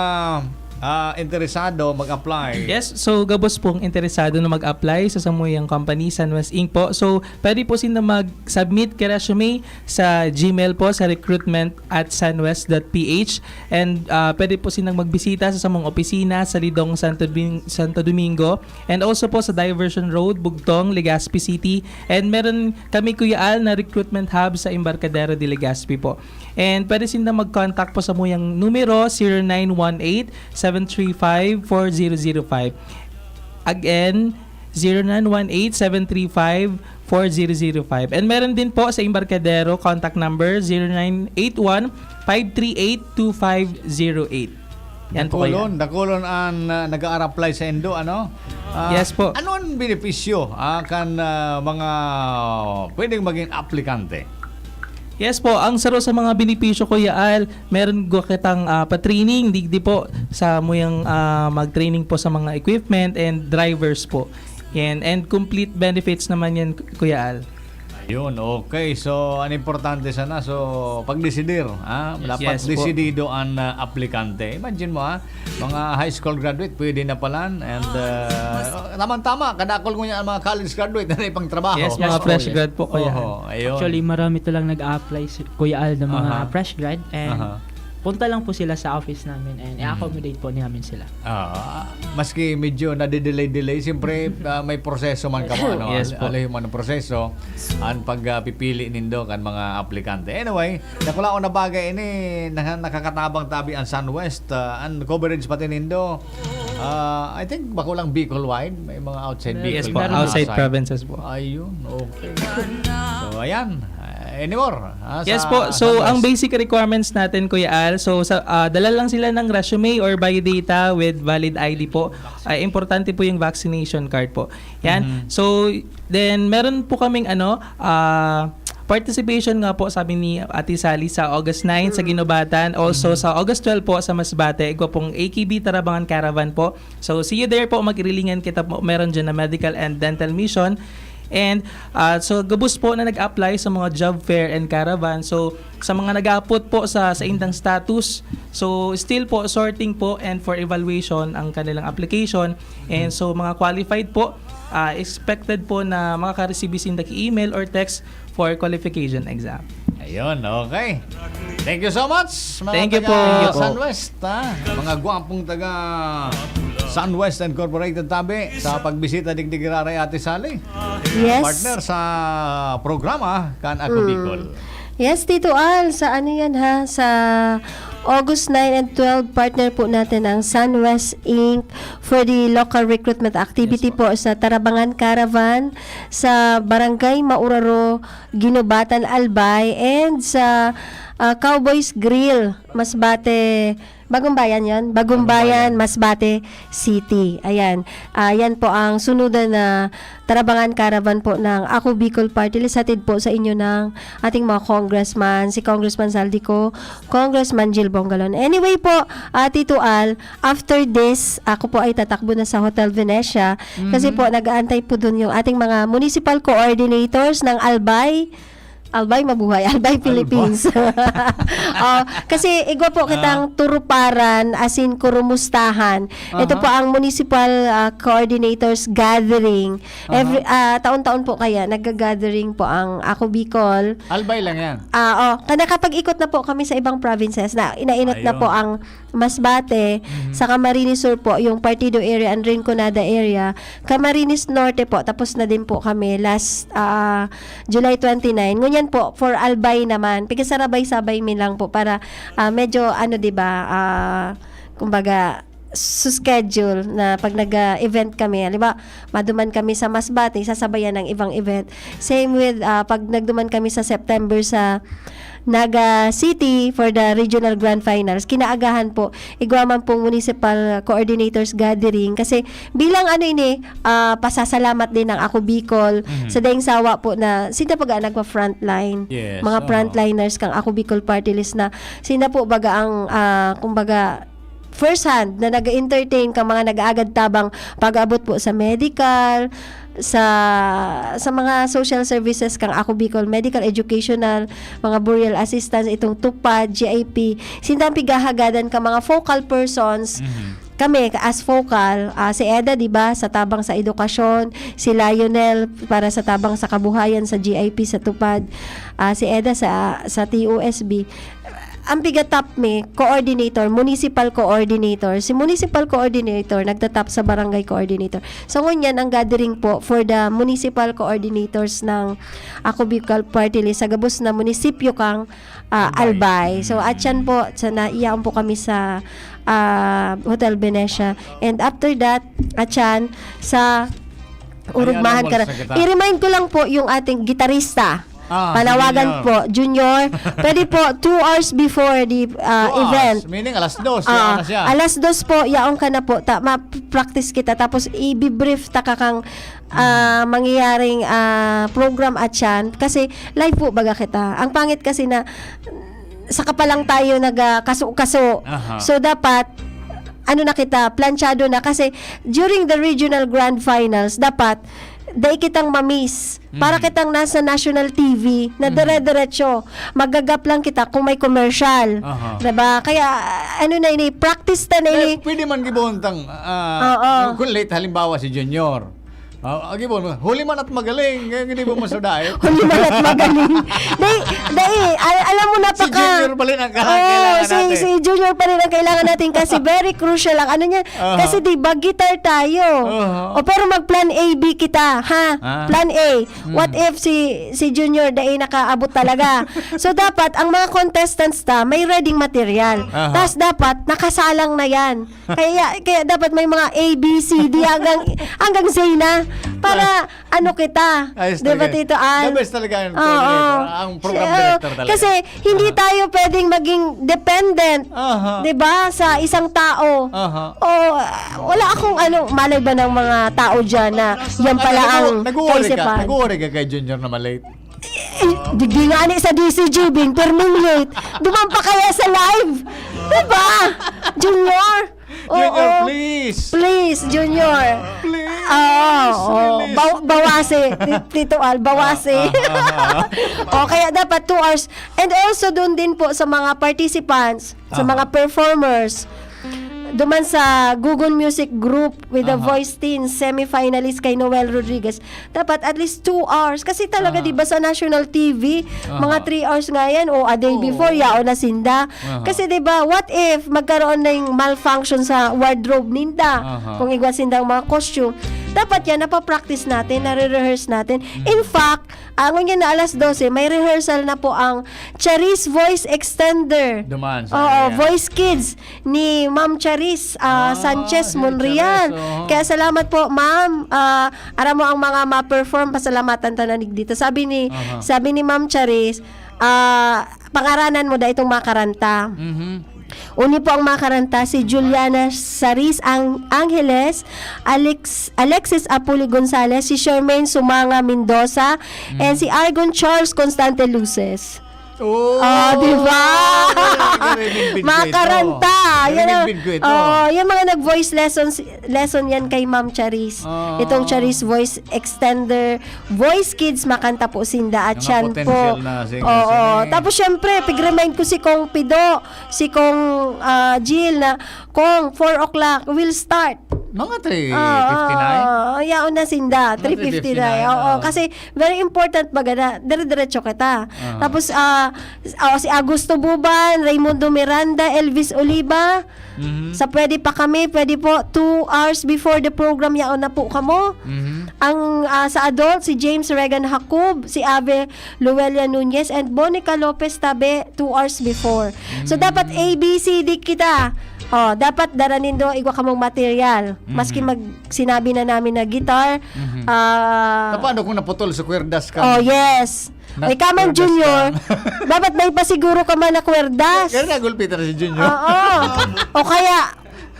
ah, interesado mag-apply? Yes, so gabos pong interesado na mag-apply sa samuyang company, Sunwest Inc po. So, pwede po sinda mag-submit ki resume sa Gmail po, sa recruitment at sunwest dot P H. And, ah, pwede po silang magbisita sa samong opisina sa Lidong, Santo Ding-, Santo Domingo. And also po sa Diversion Road, Bugtong, Legazpi City. And meron kami, Kuya Al, na recruitment hub sa Embarcadero de Legazpi po. And pwede sinda mag-contact po samuyang numero, zero nine one eight, seven three five, four zero zero five. Again, zero nine one eight, seven three five, four zero zero five. And meron din po sa Embarcadero, contact number zero nine eight one, five three eight, two five zero eight. Yan po, Kuya. Dakulon, dakulon an, ah, nag-a-apply saindo, ano? Ah, Yes po. Ano ang benepisyo, ah, kan, ah, mga pwedeng maging aplikante? Yes po, ang saro sa mga benepisyo, Kuya Al, meron gwa kitang, ah, pa-training, digdi po, samuyang, ah, mag-training po sa mga equipment and drivers po. Yan, and complete benefits naman yan, Kuya Al. Ayun, okay. So, ang importante sana, so, pagdesidir, ha? Yes. Dapat Yes po. desidido ang, ah, aplikante. Imagine mo, ha? Mga high school graduate, pwede na palan. And, ah, tamang-tama, kadakol ngunyan ang mga college graduate na ipang trabaho. Yes, mga Yes po. fresh grad po, Kuya Al. Oho, ayun. Actually, marami talang nag-a-apply, si Kuya Al, ng mga Aha. fresh grad. And Aha. punta lang po sila sa office namin and Mm. i-accommodate po namin sila. Ah, maski medyo nade-delay-delay, siyempre, ah, may proseso man kamo, ano, Yes al-, po. alay man ang proseso, ang pag, ah, pipili nindo kan mga aplikante. Anyway, dakulaon na bagay ini, naka-, nakakatabang tabi ang Sunwest, ah, ang coverage pati nindo. Ah, I think bako lang Bicol wide, may mga outside Meron. Bicol Yes po, pa outside outside. provinces po. Ayun, okay. So, ayan. Ah, any more? Ah, Yes sa po. So, ang Sunwest? basic requirements natin, Kuya Al, so, sa, ah, dala lang sila ng resume or biodata with valid I D po. Ay, importante po yung vaccination card po. Yan. Mhm. So, then, meron po kaming, ano, ah, participation nga po, sabi ni Ate Sally, sa August nine sa Guinobatan. Also, Mhm. sa August twelve po, sa Masbate, igwa pong A K B Tarabangan Caravan po. So, see you there po. Magirilingan kita po. Meron dyan na medical and dental mission. And, ah, so, gabos po na nag-apply sa mga job fair and caravan. So, sa mga nag-aapot po sa, sa indang status, so, still po, sorting po and for evaluation ang kanilang application. And Mhm. so, mga qualified po, ah, expected po na makaka-receive sinda ki email or text for qualification exam. Ayun, okay. Thank you so much, mga Thank you taga po. Sunwest, ha? Mga gwapong taga Sunwest Incorporated tabi sa pagbisita digdi giraray, Ate Sally. Yes. Partner sa programa kan Ako Mm. Bicol. Yes, Tito Al, sa ano yan ha? Sa August nine and twelve, partner po natin ang Sunwest Inc for the local recruitment activity Yes po. po sa Tarabangan Caravan sa Barangay Mauraro, Guinobatan, Albay, and sa ah, Cowboys Grill, Masbate, Bagumbayan yon, Bagumbayan, Bagumbayan. Masbate City. Ayan. Ah, yan po ang sunudan na Tarabangan Caravan po ng Ako Bicol Party List. Hatid po sa inyo ng ating mga congressman, si Congressman Zaldico, Congressman Jill Bongalon. Anyway po, ah, Tito Al, after this, ako po ay tatakbo na sa Hotel Venecia kasi Mhm. po nag-aantay po doon yung ating mga municipal coordinators ng Albay. Albay, mabuhay. Albay, Philippines. Oh, kasi igwa po kitang Ah. turuparan, as in, kurumustahan. Ito Aha. po ang municipal ah, coordinators gathering. Every Aha. ah, taon-taon po kaya nag-gathering po ang Ako Bicol. Albay lang yan. Ah, oh, nakapag-ikot na po kami sa ibang provinces na inainot na Ayun. po ang Masbate, Mhm. sa Camarines Sur po, yung Partido area and Rinconada area. Camarines Norte po, tapos na din po kami last ah, July twenty-nine. Ngunyan po, for Albay naman, pigasarabay-sabay mi lang po para ah, medyo ano, 'di ba, ah, kumbaga, su-schedule na pag nag-event kami. Halimbawa, maduman kami sa Masbate, sasabayan ng ibang event. Same with ah, pag nagduman kami sa September sa Naga City for the regional grand finals, kinaagahan po, igwa man pong municipal coordinators gathering. Kasi bilang ano ini, ah, pasasalamat din ng Ako Bicol Mhm. sa daing sawa po na sila baga nagpa-frontline. Yes, Mga oo. Frontliners kang Ako Bicol Party List na sila po baga ang, ah, kumbaga, first hand na nag-entertain ka mga nag-aagad tabang pag-abot po sa medical, sa sa mga social services kang Ako Bicol, medical, educational, mga burial assistance, itong tupad, G I P, sindang pigahagadan ka mga focal persons. Mhm. Kami, as focal, ah, si Eda, di ba, sa tabang sa edukasyon, si Lionel para sa tabang sa kabuhayan sa G I P sa tupad, ah, si Eda sa sa T O S B. Ang pigatap mi, coordinator, municipal coordinator. Si municipal coordinator nagtatap sa barangay coordinator. So, ngunyan ang gathering po for the municipal coordinators ng Ako Bicol Party List sa gabos na munisipyo kang ah, Albay. Albay. So, atyan po, sa na, iyaon po kami sa ah, Hotel Venecia. And after that, atyan sa Urugmahan Ay, ka alam mo, sakit, ah. I-remind ko lang po yung ating gitarista. Ah, Panawagan Junior. po, Junior. Pwede po, two hours before the ah, Two hours. event. Meaning, alas dos, Ah, yan na siya. alas dos po, yaon ka na po. Ta, ma-practice kita. Tapos, i-brief ta ka kang ah, mangyayaring ah, program atyan. Kasi, live po baga kita. Ang pangit kasi na, saka pa lang tayo nag-kaso-kaso. Aha. So, dapat, ano na kita, planchado na. Kasi, during the regional grand finals, dapat, dai kitang mamiss. Para Mhm. kitang nasa national T V na Mhm. dire-diretso. Magagap lang kita kung may commercial. Aha. Diba? Kaya, ano na ini, practice ta na ini. Eh, pwede man gibohon tang, ah, Oo. kung late halimbawa si Junior. Ah, agi mo, huli man at magaling, kaya hindi mo masudahit. Huli man at magaling. Dai, dai, al- alam mo, Si napaka... Junior pa rin ang Oo, kailangan si, natin. si Junior pa rin ang kailangan natin kasi very crucial ang ano niya. Aha. Kasi di ba, guitar tayo. Aha. O, pero mag plan A B kita, ha? Ah. Plan A. What Hmm. if si si Junior dai nakaabot talaga? So, dapat ang mga contestants ta may reading material. Aha. Tas dapat nakasalang na yan. Kaya, kaya dapat may mga A, B, C, D hanggang, hanggang Z na. Para ano kita. Ayos Di ba, talaga. Tito Al? The best talaga ang Oo. coordinator, ang program Oo. director talaga. Kasi hindi Aha. tayo pwedeng maging dependent, Aha. di ba, sa isang tao. Aha. O, wala akong ano, malay ba ng mga tao dyan na yan pala Ano, ang nag-, nag-worry ka? kaisipan. Nag-worry ka kay Junior na malate? Eh, di, di nga ni sa D C G, Bing, pero nung late, duman pa kaya sa live? Diba? Junior? Junior, Oo. please. Please, Junior. Please, Oo, oo. release. Baw- bawasi, Ti- Tito Al, bawasi. Ah, ah, ah, O, kaya dapat two hours. And also, doon din po sa mga participants, sa Aha. mga performers, duman sa Gugun Music Group with the Aha. Voice Teens semifinalist kay Noel Rodriguez, dapat at least two hours. Kasi talaga, Aha. di ba, sa national T V, Aha. mga three hours nga yan, o a day Oo. before, yaon na sinda. Aha. Kasi, di ba, what if magkaroon ng malfunction sa wardrobe ninda? Aha. Kung igwa sindang mga costume. Dapat yan, napapractice natin, nare-rehearse natin. Mm. In fact, ah, ngunyan na alas dose, may rehearsal na po ang Charis Voice Extender. Duman sa Oo, area. Voice Kids ni Ma'am Charis, ah, Ah, Sanchez si Monreal. Charis, oo. Kaya salamat po, Ma'am. Ah, aram mo ang mga ma-perform, pasalamatan ta na ni dito. Sabi ni, Aha. sabi ni Ma'am Charis, ah, pangaranan mo da itong mga karanta. Mhm. Uni po ang mga karanta, si Juliana Saris Ang-, Angeles, Alex, Alexis Apuli Gonzalez, si Charmaine Sumanga Mendoza, Mm. and si Argon Charles Constante Luces. Oh! Ah, di ba? Narinig ko Mga ito. karanta. Yan ang, Narinig ko ito. Oo, yung mga nag-voice lessons, lesson yan kay Ma'am Charis. Oo. Itong Charis Voice Extender, Voice Kids, makanta po sinda at Mga yan po. potential na singers, Oo. eh. Tapos syempre, pig-remind ko si Kong Pido, si Kong, ah, Jill na, "Kong, four o'clock, we'll start." Mga three fifty-nine? Oo, yaon na sinda. Mga Three fifty-nine, three fifty-nine, oo. oo. Kasi very important baga na dire-diretso kita. Ah. Tapos, ah, s-, oh, si Augusto Buban, Raymundo Miranda, Elvis Oliva. Mhm. Sa Pwede Pa Kami, pwede po, two hours before the program, yaon na po kamo. Mhm. Ang, ah, sa adult, si James Regan Jacob, si Ave Luelia Nunez, and Bonica Lopez Tabe, two hours before. So, Mm. dapat A B C D kita. Oh, dapat dara nindo igwa kamong material. Maski Mhm. mag-, sinabi na namin na guitar, Mhm. ah, Paano kung naputol sa kwerdas ka? Oh, yes. Na Ay, ka man, kwerdas Junior, ka. dapat may pasiguro ka man na kwerdas. Kaya nagulpitan na si Junior. Oo. O kaya,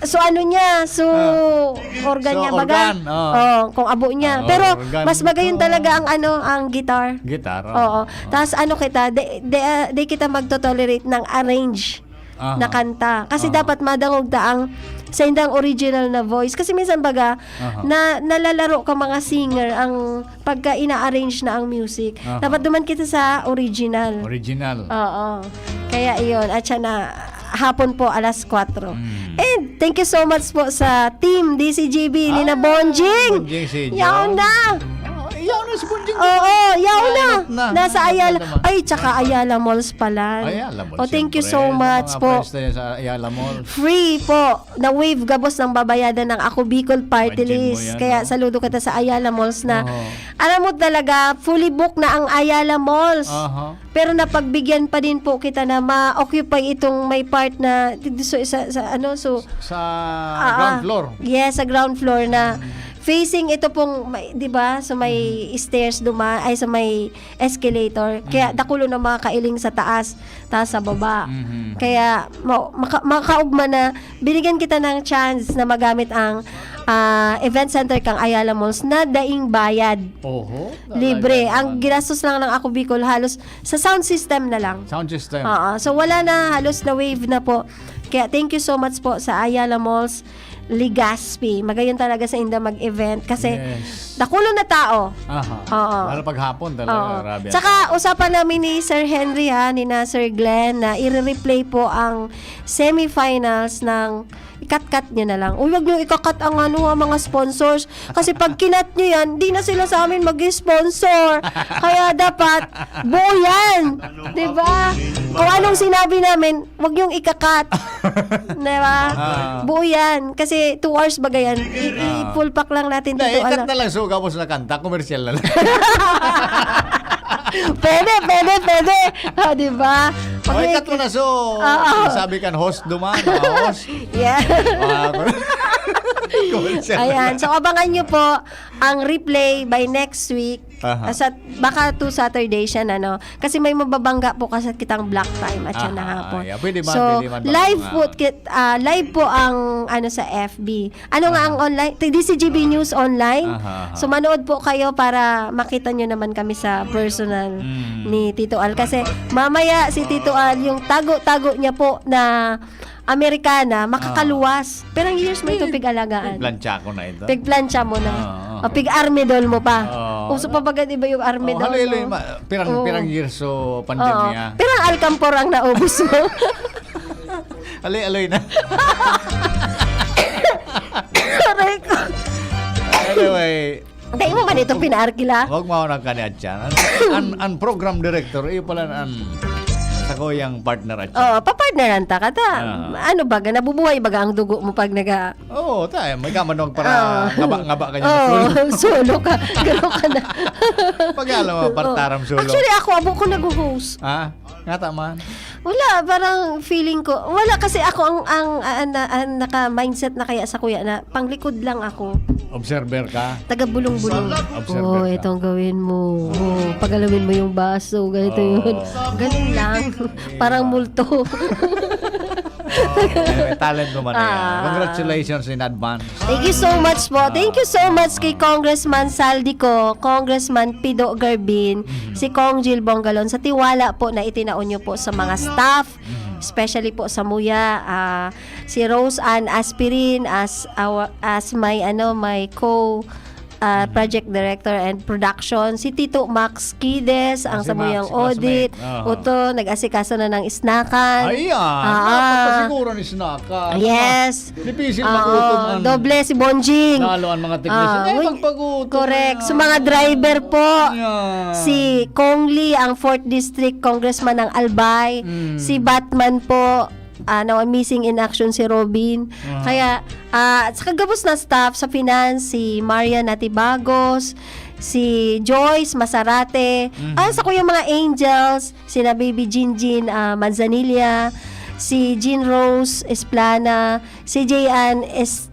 so ano niya, so Ah. organ So, niya, baga. organ, oh. Oh, kung abo niya. Ah, Pero organ. mas magayon Oo. talaga ang ano, ang guitar. Guitar, oh. Oo. Ah. Tas ano kita, de, de, ah, de kita magto-tolerate ng arrange Aha. na kanta. Kasi Aha. dapat madangog ta ang sa indang original na voice. Kasi minsan baga, Aha. na nalalaro ka mga singer ang pagka ina-arrange na ang music. Aha. Dapat duman kita sa original. Original. Oo. Kaya iyon. At siya na hapon po, alas kwatro. Mm. And thank you so much po sa team D C G B, ni na Ah, Bonjing. Bonjing, si Yaon John. na. Oh, yaon na si Bonjing. Oo, yaon na. Nainot na. Nasa Nainot na Ayala. naman. Ay, tsaka Ayala Malls pala. Ayala Malls, Oh, thank you siyempre. so Sa much mga po. friends na yan sa Ayala Malls. Free po. Na-waive gabos ng babayadan ng Ako Bicol Party Imagine mo List. yan, Kaya no? saludo kita sa Ayala Malls na Oo. alam mo talaga, fully booked na ang Ayala Malls. Aha. Pero napagbigyan pa din po kita na ma-occupy itong may part na dito sa, sa, sa ano, so, Sa Ah, ground ah. floor. Yes, sa ground floor na Mm. facing ito pong, may, di ba? So may Mm. stairs duma-, ay, sa may escalator. Kaya Mm. dakulo na mga kailing sa taas, taas sa baba. Mhm. Kaya ma-, maka-, makaugma na binigyan kita ng chance na magamit ang, ah, event center kang Ayala Malls na daing bayad. Oho, Libre. talaga Ang naman. ginastos lang ng Ako Bicol halos sa sound system na lang. Sound system. Oo. So, wala na, halos na-waive na po. Kaya thank you so much po sa Ayala Malls, Legazpi. Magayon talaga sa inda mag-event kasi Yes. dakulo na tao. Aha. Oo. Lalo pag hapon talaga, Oo. grabe. Tsaka, usapan namin ni Sir Henry, ha, ni na Sir Glenn, na i-replay po ang semifinals ng, i-cut-cut nyo na lang. Uy, wag nyo ika-cut ang ano, ha, mga sponsors. Kasi pag kinat nyo yan, di na sila sa amin mag-sponsor. Kaya dapat, buo yan. Di ba? Kung anong sinabi namin, wag yung ika-cut. Di ba? Ah. Buo yan. Kasi two hours baga yan. I-, Ah. i-full pack lang natin Hindi, dito, i-cut ano. na lang. So, gabos na kanta. Komersyal na lang. Pwede, pwede, pwede. O, di ba? O, Pag may i-cut mo na. So, Oo. sabi kan host duman, mga host. Yeah. Ah, komersyal na Ayan. lang. So, abangan nyo po ang replay by next week. Aha. Ah, sa, baka two Saturday siya na, no? Kasi may mababangga po kasi kitang block time at siya na Aha, hapon. yeah. Pwede man, So, pwede man baka live mga po kit-, ah, live po ang, ano, sa F B. Ano nga Aha. ang online? T-, D C G B News Online. Aha, aha. So, manood po kayo para makita nyo naman kami sa personal Mm. ni Tito Al. Kasi mamaya si Tito Al, yung tago-tago niya po na Amerikana, makakaluwas. Ah. Pirang years mo ito Pig-, pig-alagaan? pigplantsa ko na ito. Pigplantsa mo na. Ah, ah. O, pig-armidol mo pa. Ah. Uso pa ba gani ba yung armidol Oh, haloy-haloy, mo? ma-, pirang, Oo. pirang years so Oo. pandemya? Pirang Alcampor ang naubos mo? Aloy-aloy na. Aray ko. Anyway, Dahil mo man itong pinaarkila? Huwag mo ako nagkaniatyan. Ang, ang, ang program director, iyo pala ang sakuyang partner at Oo, papartneran ta ka ta. Ah. Ano baga, nabubuhay baga ang dugo mo pag naga... Oo, tayo. May kaman para Ah. ngaba-ngaba ka niya. Oo, Solo. solo ka. Gano'n ka na. Pag alam mo, partaram solo. Actually, ako, abo ko nag-host. Ha? Nga taman. Wala, parang feeling ko, wala kasi ako ang, ang, ang, ang naka-mindset na kaya sa kuya na panglikod lang ako. Observer ka. Taga-bulong-bulong. Observer Oh, ka. Itong gawin mo. Oh, pagalawin mo yung baso. Ganito Oh. yun. Ganun lang. Parang multo. Anyway, talent mo man na yan. Ah. Congratulations in advance. Thank you so much po. Thank you so much kay Congressman Saldico, Congressman Pido Garbin, si Cong Jill Bongalon sa tiwala po na itinao nyo po sa mga staff, especially po sa Muya, ah, si Rose Ann Aspirin as our, as my ano, my co ah, project director and production, si Tito Max Quides, ang Si samuyang Max, si audit, classmate. Oo. Uto, nag-asikaso na ng snackan. Ayan. Ah, Dapat ah. pa siguro ni snack. Ah, Yes. Difícil Oo, magutom ang doble si Bonjing. Lalo ang mga teknisyan. Ah, Eh, uy, magpagutom correct. na. Sa mga driver po, Ayan. si Kong Lee, ang fourth District Congressman ng Albay, Mm. si Batman po, ano, missing in action si Robin. Ah. Kaya, ah, sa kagabos na staff, sa finance, si Maria Natibagos, si Joyce Masarate, Mhm. ah, sa kuyang mga angels, sina Baby Jinjin ah, Manzanilla, si Jean Rose Esplana, si Jayan Es-,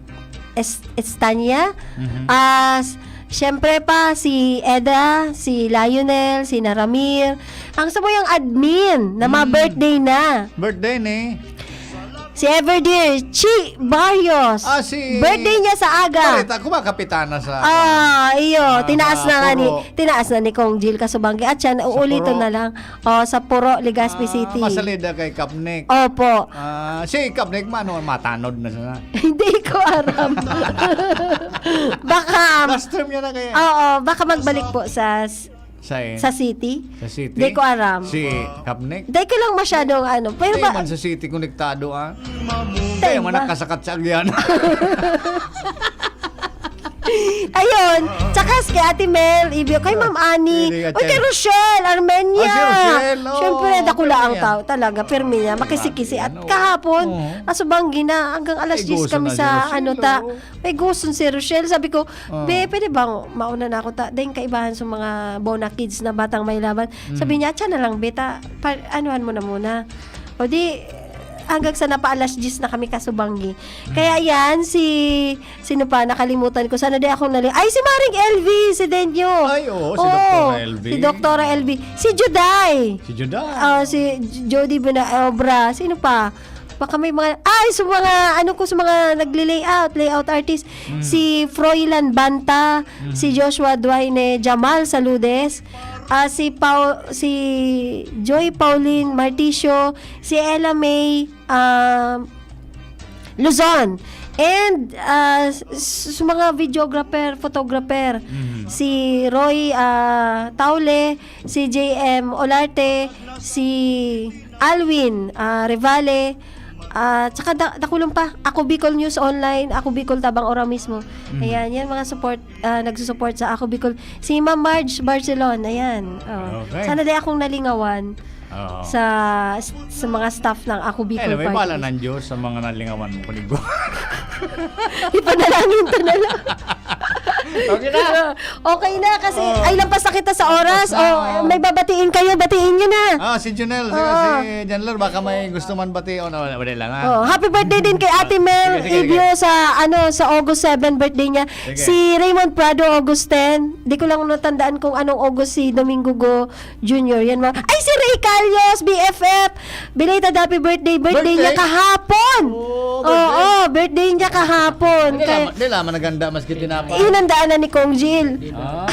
Es-, Estanya, Mhm. ah, s-, syempre pa si Eda, si Lionel, si Naramir, ang samuyang admin na mga Mm. birthday na. Birthday ni? Si Everdear, Chi Barrios. Ah, si Birthday niya sa aga. Balita ko ba, kapitana sa... Ah, iyo, Ah, tinaas sa na nga ni, Puro. Tinaas na ni Kong Jill Kasubangi at siya, uulito Puro. Na lang. Oh, sa Puro, Legazpi Ah, City. Masalida kay Kapnik. Opo. Ah, si Kapnik, mano, matanod na siya. Hindi ko aram. Baka, Last term niya na kaya. Oo, baka magbalik po sa Sa, sa city. Sa city? Hindi ko aram. Si Kapnik? Hindi ko lang masyadong ano. Pero Kaya ba, man sa city kung nagtado, ah. Tayo Kaya man ba? Nakasakat sa agyan. Ayun. Tsaka kay Ate Mel, Ibio, kay Ma'am Annie, Hindi ka o kay tiyan. Rochelle Armenia. Ah, si Rochelle, oo, Siyempre, dakula ang Armenia. Tao talaga, pirmi niya, makisi-kisi. At Ano? kahapon, Oo. Asubanggi na, hanggang alas May diyes gusto kami na si sa Rochelle, ano ta, oo. May gusto si Rochelle. Sabi ko, Oo. "Be, pwede bang mauna na ako ta? Dahil kaibahan sa mga Bona Kids na batang may laban." Mm. Sabi niya, "Atsa na lang, be, ta, pa, anuhan mo na muna." O di, hanggang sa napa alas diyes na kami kasubanggi. Mm. Kaya yan, si, sino pa, nakalimutan ko. Sana di akong nali-, ay, si Maring L V, si Denyo. Ay, oo, si Oo, Doktora L V. Si Doktora L V. Si Juday. Si Juday. Ah, si J-, Jody Benaobra. Sino pa? Baka may mga, ay, sa mga, ano ko, sa mga nagle-layout, layout artist. Mm. Si Froilan Banta, Mm. si Joshua Duaine, Jamal Saludes, ah, si Pau-, si Joy Pauline Marticio, si Ella May, ah, Luzon. And ah, s-, s-, mga videographer, photographer, Mhm. si Roy ah, Taule, si J M Olarte, si Alwin ah, Revale, ah, tsaka da- dakulong pa, Ako Bicol News Online, Ako Bicol Tabang Ora mismo. Mhm. Ayan, yan mga support, ah, nagsusupport sa Ako Bicol. Si Ma'am Marge Barcelon, ayan. Oh. Okay. Sana di akong nalingawan Oo. sa sa mga staff ng Ako Bicol Anyway, bala Party. ng Diyos sa mga nalingawan mo, kaligwa. Ipanalangin to na lang. Okay na. Okay na kasi Oh. ay lampas na kita sa oras. Lampas na, Oh, oh. May babatiin kayo, batiin nyo na. Ah, si Junel, si, Oo. si Janler, baka may gusto man bati. Oh, no, wala lang, ah. Oh, happy birthday din kay Ate Mel Sige, sige, Ibio sa ano sa August seven birthday niya. Sige. Si Raymond Prado Augustin, di ko lang natandaan kung anong August si Domingo Go Junior. Yan mga, ay si Ray Calios, B F F. Belated happy birthday, birthday, Birthday? Niya kahapon. Oh, Oo, birthday niya kahapon. Hindi Kaya, lang, hindi lang, naganda maski tinapay. inandaan na ni Kong Jill. Ah,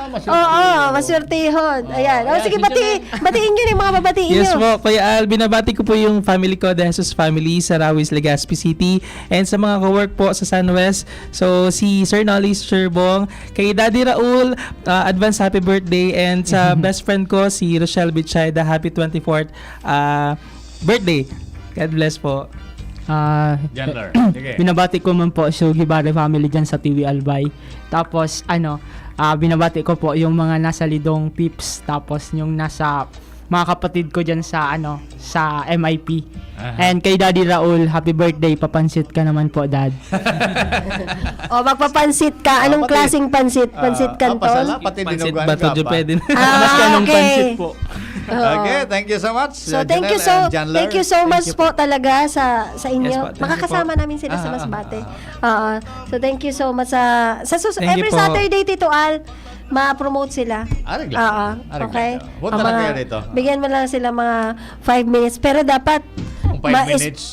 maswerte. Oo, maswertehon. Ayan. O, Ayan, sige, si bati, Janel. Batiin nyo na yung mga babatiin Yes nyo. po, Kuya Al, binabati ko po yung family ko, the Jesus family, sa Rawis, Legazpi City, and sa mga kawork po sa Sunwest. So, si Sir Nolly, Sir Bong, kay Daddy Raul, ah, advance happy birthday, and sa best friend ko, si Rochelle Bichayda, happy twenty-fourth ah, birthday. God bless po. Ah, Janler. Sige. Binabati ko man po si Gibare family dyan sa T V Albay. Tapos, ano, ah, binabati ko po yung mga nasa Lidong peeps. Tapos, yung nasa mga kapatid ko dyan sa, ano, sa M I P. Aha. And kay Daddy Raul, happy birthday. Papansit ka naman po, Dad. O, magpapansit ka. Anong Ah, pati- klaseng pansit? Pansit Ah, canton? pasala, pati Pansit dinuguan bato ka dyan ba? pwede na. Ah, Mas ka nung okay. pansit po. Oo. Okay, thank you so much. So, uh, thank you Janelle so and Janler. thank you so much po talaga sa sa inyo. Yes po, thank you Makakasama po. namin sila sa Ah, Masbate. ah, Oo. So, thank you so much sa, sa sus- Thank you every po. Saturday, Tito Al, ma-promote sila. Arigla. Oo. Arigla. Okay. Huwag Ang na lang mga- kayo dito. Bigyan mo lang sila mga five minutes. Pero dapat Kung five ma-, is- minutes.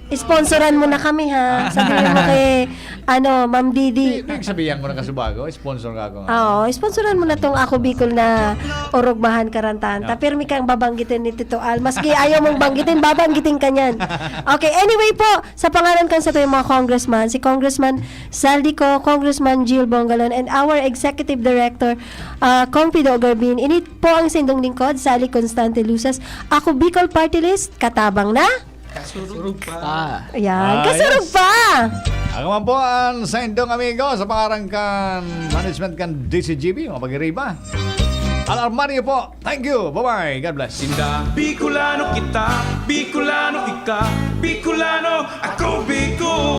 Sponsoran mo na kami, ha? Sabihin mo kay, ano, Ma'am Didi. Di, di sabihan ko na kasi bago, sponsor ka ako. Oo, sponsoran mo na tong Ako Bicol na orog mahan karantahan ta. Yeah. Pero may kang babanggitin ni Tito Al. Maski ayaw mong banggitin, babanggitin ka niyan. Okay, anyway po, sa pangalan kan sa mga congressman, si Congressman Zaldy Co, Congressman Jill Bongalon, and our Executive Director, uh, Cong Pido Garbin, ini po ang sindong lingkod, Sally Constante Luces. Ako Bicol Party List, katabang na. Kasurog pa. Ayan, Ah, kasurog yes. pa! Ako man po ang saindong amigo sa pangaran kan management kan D C G B, mga pag-iriba. Al Armario po, thank you, bye-bye, God bless. Sinda Bicolano kita, Bicolano ika, Bicolano ako, Bicol.